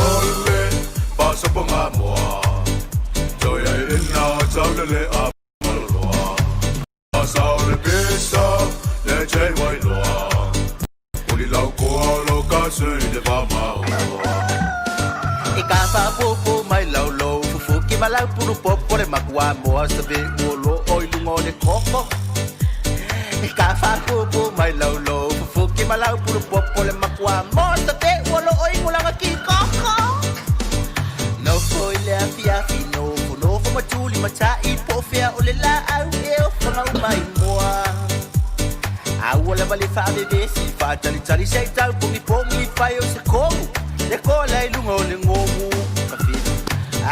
Ole pasoponga moa Toia ina taulele a maloloa Asa o le pisa le te wailoa Uli lau koa lo ka sui le vamaoa E ka faapuupuu mai laulou fufuki ma lau pulu popo le makuamoa sa ve'u o lo'o i luga o le koko E ka faapuupuu mai laulou fufuki ma lau pulu popo le makuamoa sa ve'u o lo'o i gulaga kikoko Nofo i le afiafi nofonofo ma tuli mata'i po o fea o le laau e ofaga uma i moa A ua lava le faavevesi faatalitali se i tau pogipogi fai o se kogu le kola i luga o le gogu ka filu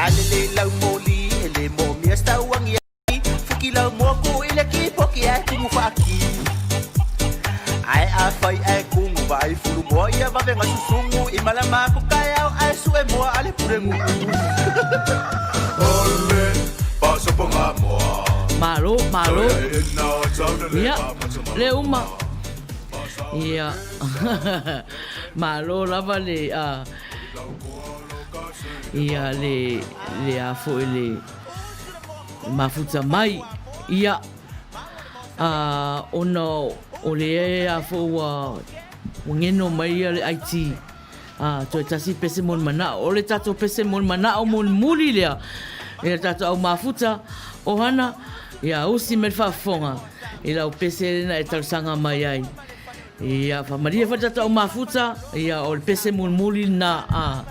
a lelei lau moli e le moomia se tauagiagi fuki lau moku i le kipoki ae tumu faaki Ae afai ae kugu vaai fulumoa ia vavega susugu i malama aku kaeao ae su'e moa a le pulegu'u Ole pasoponga moa Malo, malo. Toia ina taulele Ia, a le uma. Ia. Malo lava le a ia le le a foi le mafuta mai. Ia a ona o le a foi ua ua geno mai ia le IT a toe tasi pese mo le manao. O le tatou pese mo le manao mulimuli lea i le tatou au mafuta ohana ia usi mai le faafofoga i lau pese lena e talosaga mai ai. Ia faamalie foi le tatou au mafuta ia o le pese mulimuli lena a.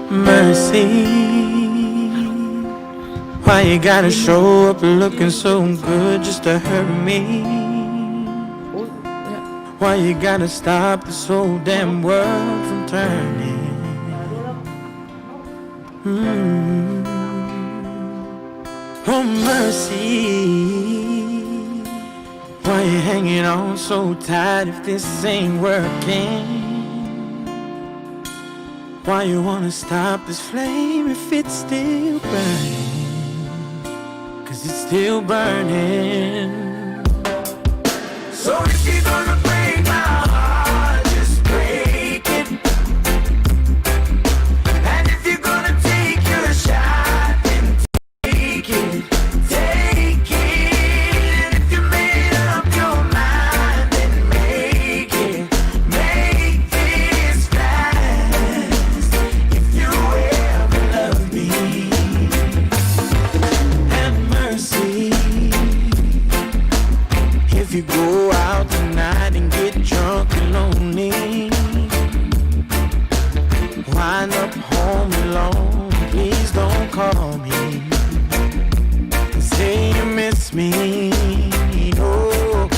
Mercy. Why you gotta show up looking so good just to hurt me? Why you gotta stop this whole damn world from turning? Mm. Oh, mercy. Why you hanging on so tight if this ain't working? Why you wanna stop this flame if it's still burning? Cause it's still burning. So if you're gonna break my heart, just break it. And if you're gonna take your shot, then take it, take it. And if you made up your mind, then make it, make this fast. If you ever love me, Have mercy. If you go out tonight and get drunk and lonely, wind up home alone. Please don't call me. Say you miss me. Oh.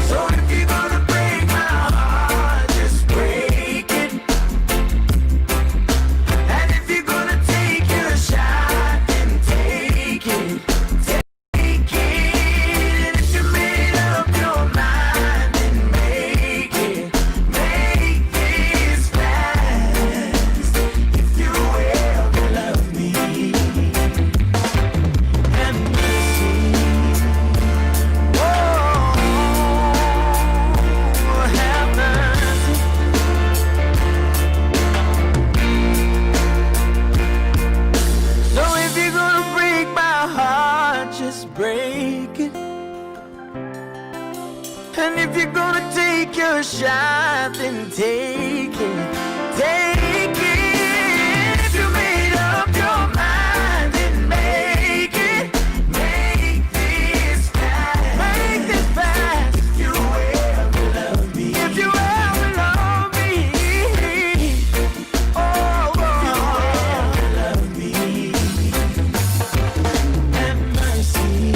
So if you're gonna break my heart, just break it. And if you're gonna take your shot, then take it, take it. And if you made up your mind, then make it, make this fast. If you ever love me, Have mercy. Oh, have mercy. So if you're gonna break my heart, just break it. And if you're gonna take your shot, then take it, take it. If you made up your mind, then make it, make this fast, make this fast. If you ever love me, if you ever love me, oh, if you ever love me. Have mercy.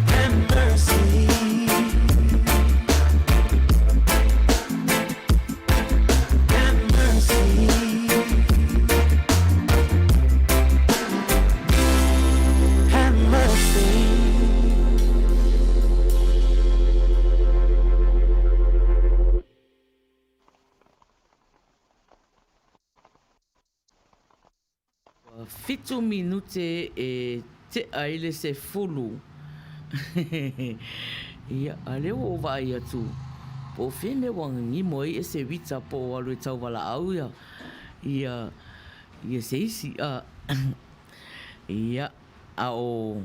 Have mercy. 7 minute e tea ai le 10. Ia, a lea ua ou vaai atu, po o fea mea ua gagimo ai e se Vita po o alu e tauvalaau ia, ia, ia se isi. A, ia, a o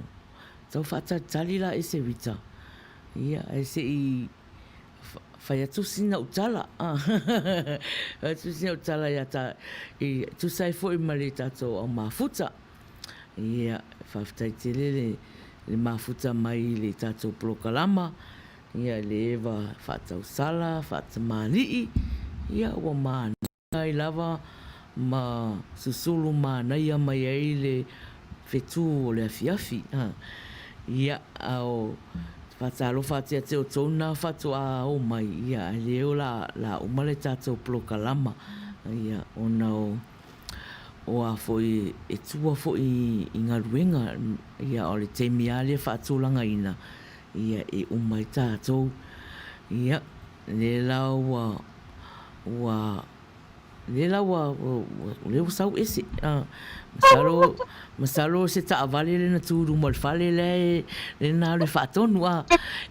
tau faatalitali la e se Vita, ia, ae se i Fai atu sina au tala, fai atu sina au tala ia ta, e tusa ai foi ma le tatou au mafuta. Ia, faafetai tele le, le mafuta mai i le tatou polokalama, ia le eva faatausala, faatamalii, ia ua manaia. Ai lava ma susulu manaia mai ai le fetu o le afiafi. Ia, a o faatalofa atu ia te outou na faatoa o mai, ia, ae le o la, la uma le tatou polokalama, ia, ona o, o a foi, e tua foi i galuega, ia, o le taimi lava lea faatulagaina, ia, e uma ai tatou. Ia, lea la ua Ua, lea la ua, ua, lea ua sau ese. Masalo, masalo o se taavale lea na tu i luma o le fale lea e, lea na alu e faatonu, a.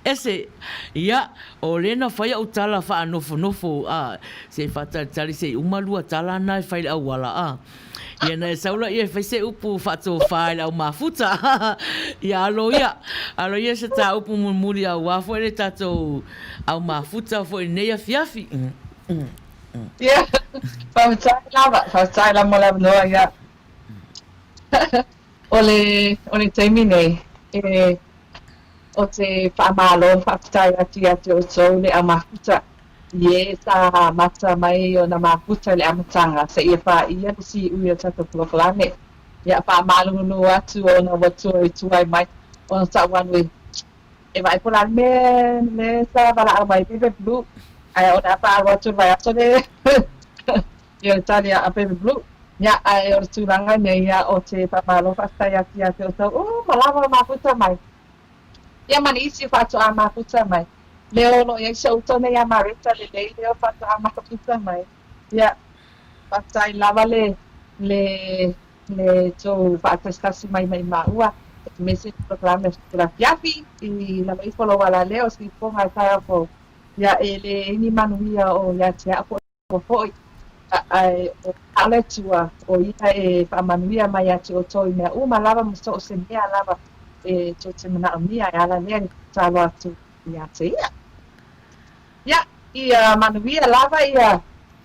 Ese, ia, o lea na fai au tala faanofonofo, a, se i faatalitali se i uma lua tala na e fai i le auala, a. Ia na e sau laia e fai se upu faatofa i le au mafuta. Ia alo ia, alo ia se tā upu mulimuli auā foi le tatou au mafuta foi i lenei afiafi. Ia, faafetai lava, faafetai lava mo le avanoa, ia. O le, o le taimi nei, e, Ou te faamalo faafetai atu ia te outou le au mafuta i ē sa amata mai ona mafuta i le amataga seia paia le siui o le tatou polokalame. Ia faamalulu atu ona ua toe tuai mai ona sa ou alu e vaai po o le a le mea le sa valaau mai Bebe Blue ae o le a faaalu atu le vaiaso le Ia le tali a Baby Blue. Ia, ae o le tulaga nei ia o te faamalo faafetai atu ia te outou uma lava o mafuta mai. Ia ma nisi o faatoa mafuta mai. Lea o lo o i ai si ou uso nei ia Mareta lelei lea o faatoa mafuta mai. Ia, faafetai lava le, le, le tou faatasitasi mai ma i maua aemaise le polokalame o le afiafi i lalo ifo o lou alaleo, siufofoga e taeao fou. Ia, e leai ni manuia o ia te au po o Ua foi, ae o le Atua, o Ia e faamanuia mai ia te outou i mea uma lava ma so o se mea lava e tou te manaomia e ala lea i le tatalo atu ia te Ia. Ia, ia manuia lava ia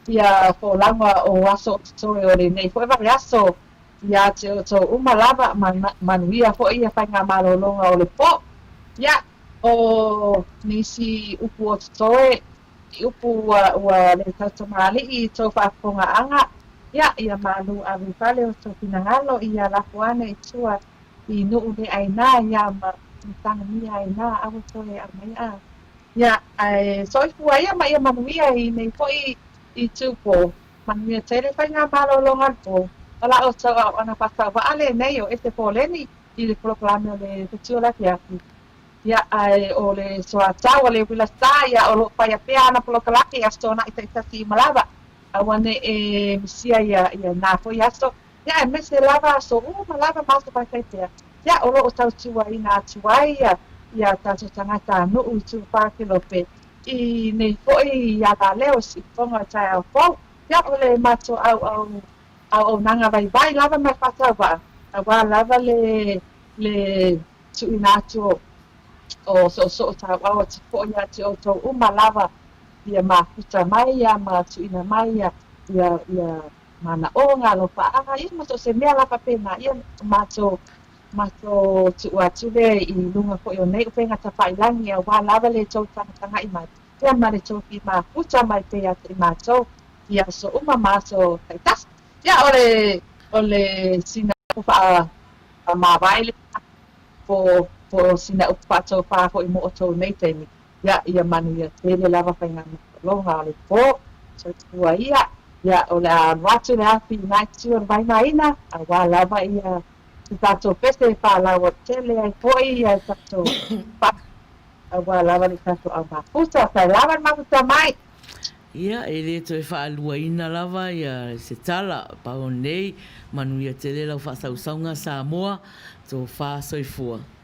ia folauga o aso o totoe o lenei foi vaiaso ia te outou uma lava, ma manuia foi ia faigamalologa o le po. Ia, o nisi upu o totoe I upu ua le tautamalii i tou faafofogaaga, ia, ia malu ave i fale o tou finagalo, ia lafo ane i tua i nuu le aina, ia, ma tagamia ai na, aua toe aumaia. Ia, ae soifua ia ma ia manuia i nei foi itupo, manuia tele faigamalologa le po, o la outou aoaoga faatauvaa lenei o Ese Poleni i le polokalame o le Fetu o le Afiafi. Ia, ae o le soatau a le uila sa, ia, o lo o faia pea ana polokalame i aso naʻi taitasi uma lava. Aua ne i misia ia, ia na foi aso. Ia, aemaise lava aso uma lava ma aso faitaipea. Ia, o lo o tautuaina atu ai ia, ia tatou tagata nuu i Tupākelope i nei foi alaleo i siufofoga o le taeao fou. Ia, o le matou auau, auaunaga vaivai lava ma le faatauvaa, aua lava le, le tuuina atu o soosoo tauau atu foi ia te outou uma lava ia mafuta mai ia ma tuuina mai ia ia ia manaoga alofaaga ia ma so o se mea la faapena ia matou matou tuu atu lea i luga foi o nei upega tafailagi aua lava le tou tagatagai mai ia ma le tou fia mafuta mai pea ia te matou i aso uma ma aso taitasi. Ia o le o le sina upu faa faamavae lena po po o sina upu faatofā foi mo outou nei taimi. Ia ia manuia tele lava faigamalologa o le po, soifua ia, ia o le a alu atu le afi i nā itu o le vaevaeina, aua lava ia se tatou pese e faalauaitele ai foi ia tatou aua lava le tatou au mafuta. Fae lava le mafuta mai. Ia, e le toe faaluaina lava ia se tala, pau o nei, manuia tele lau faasausauga Samoa, tofa soifua.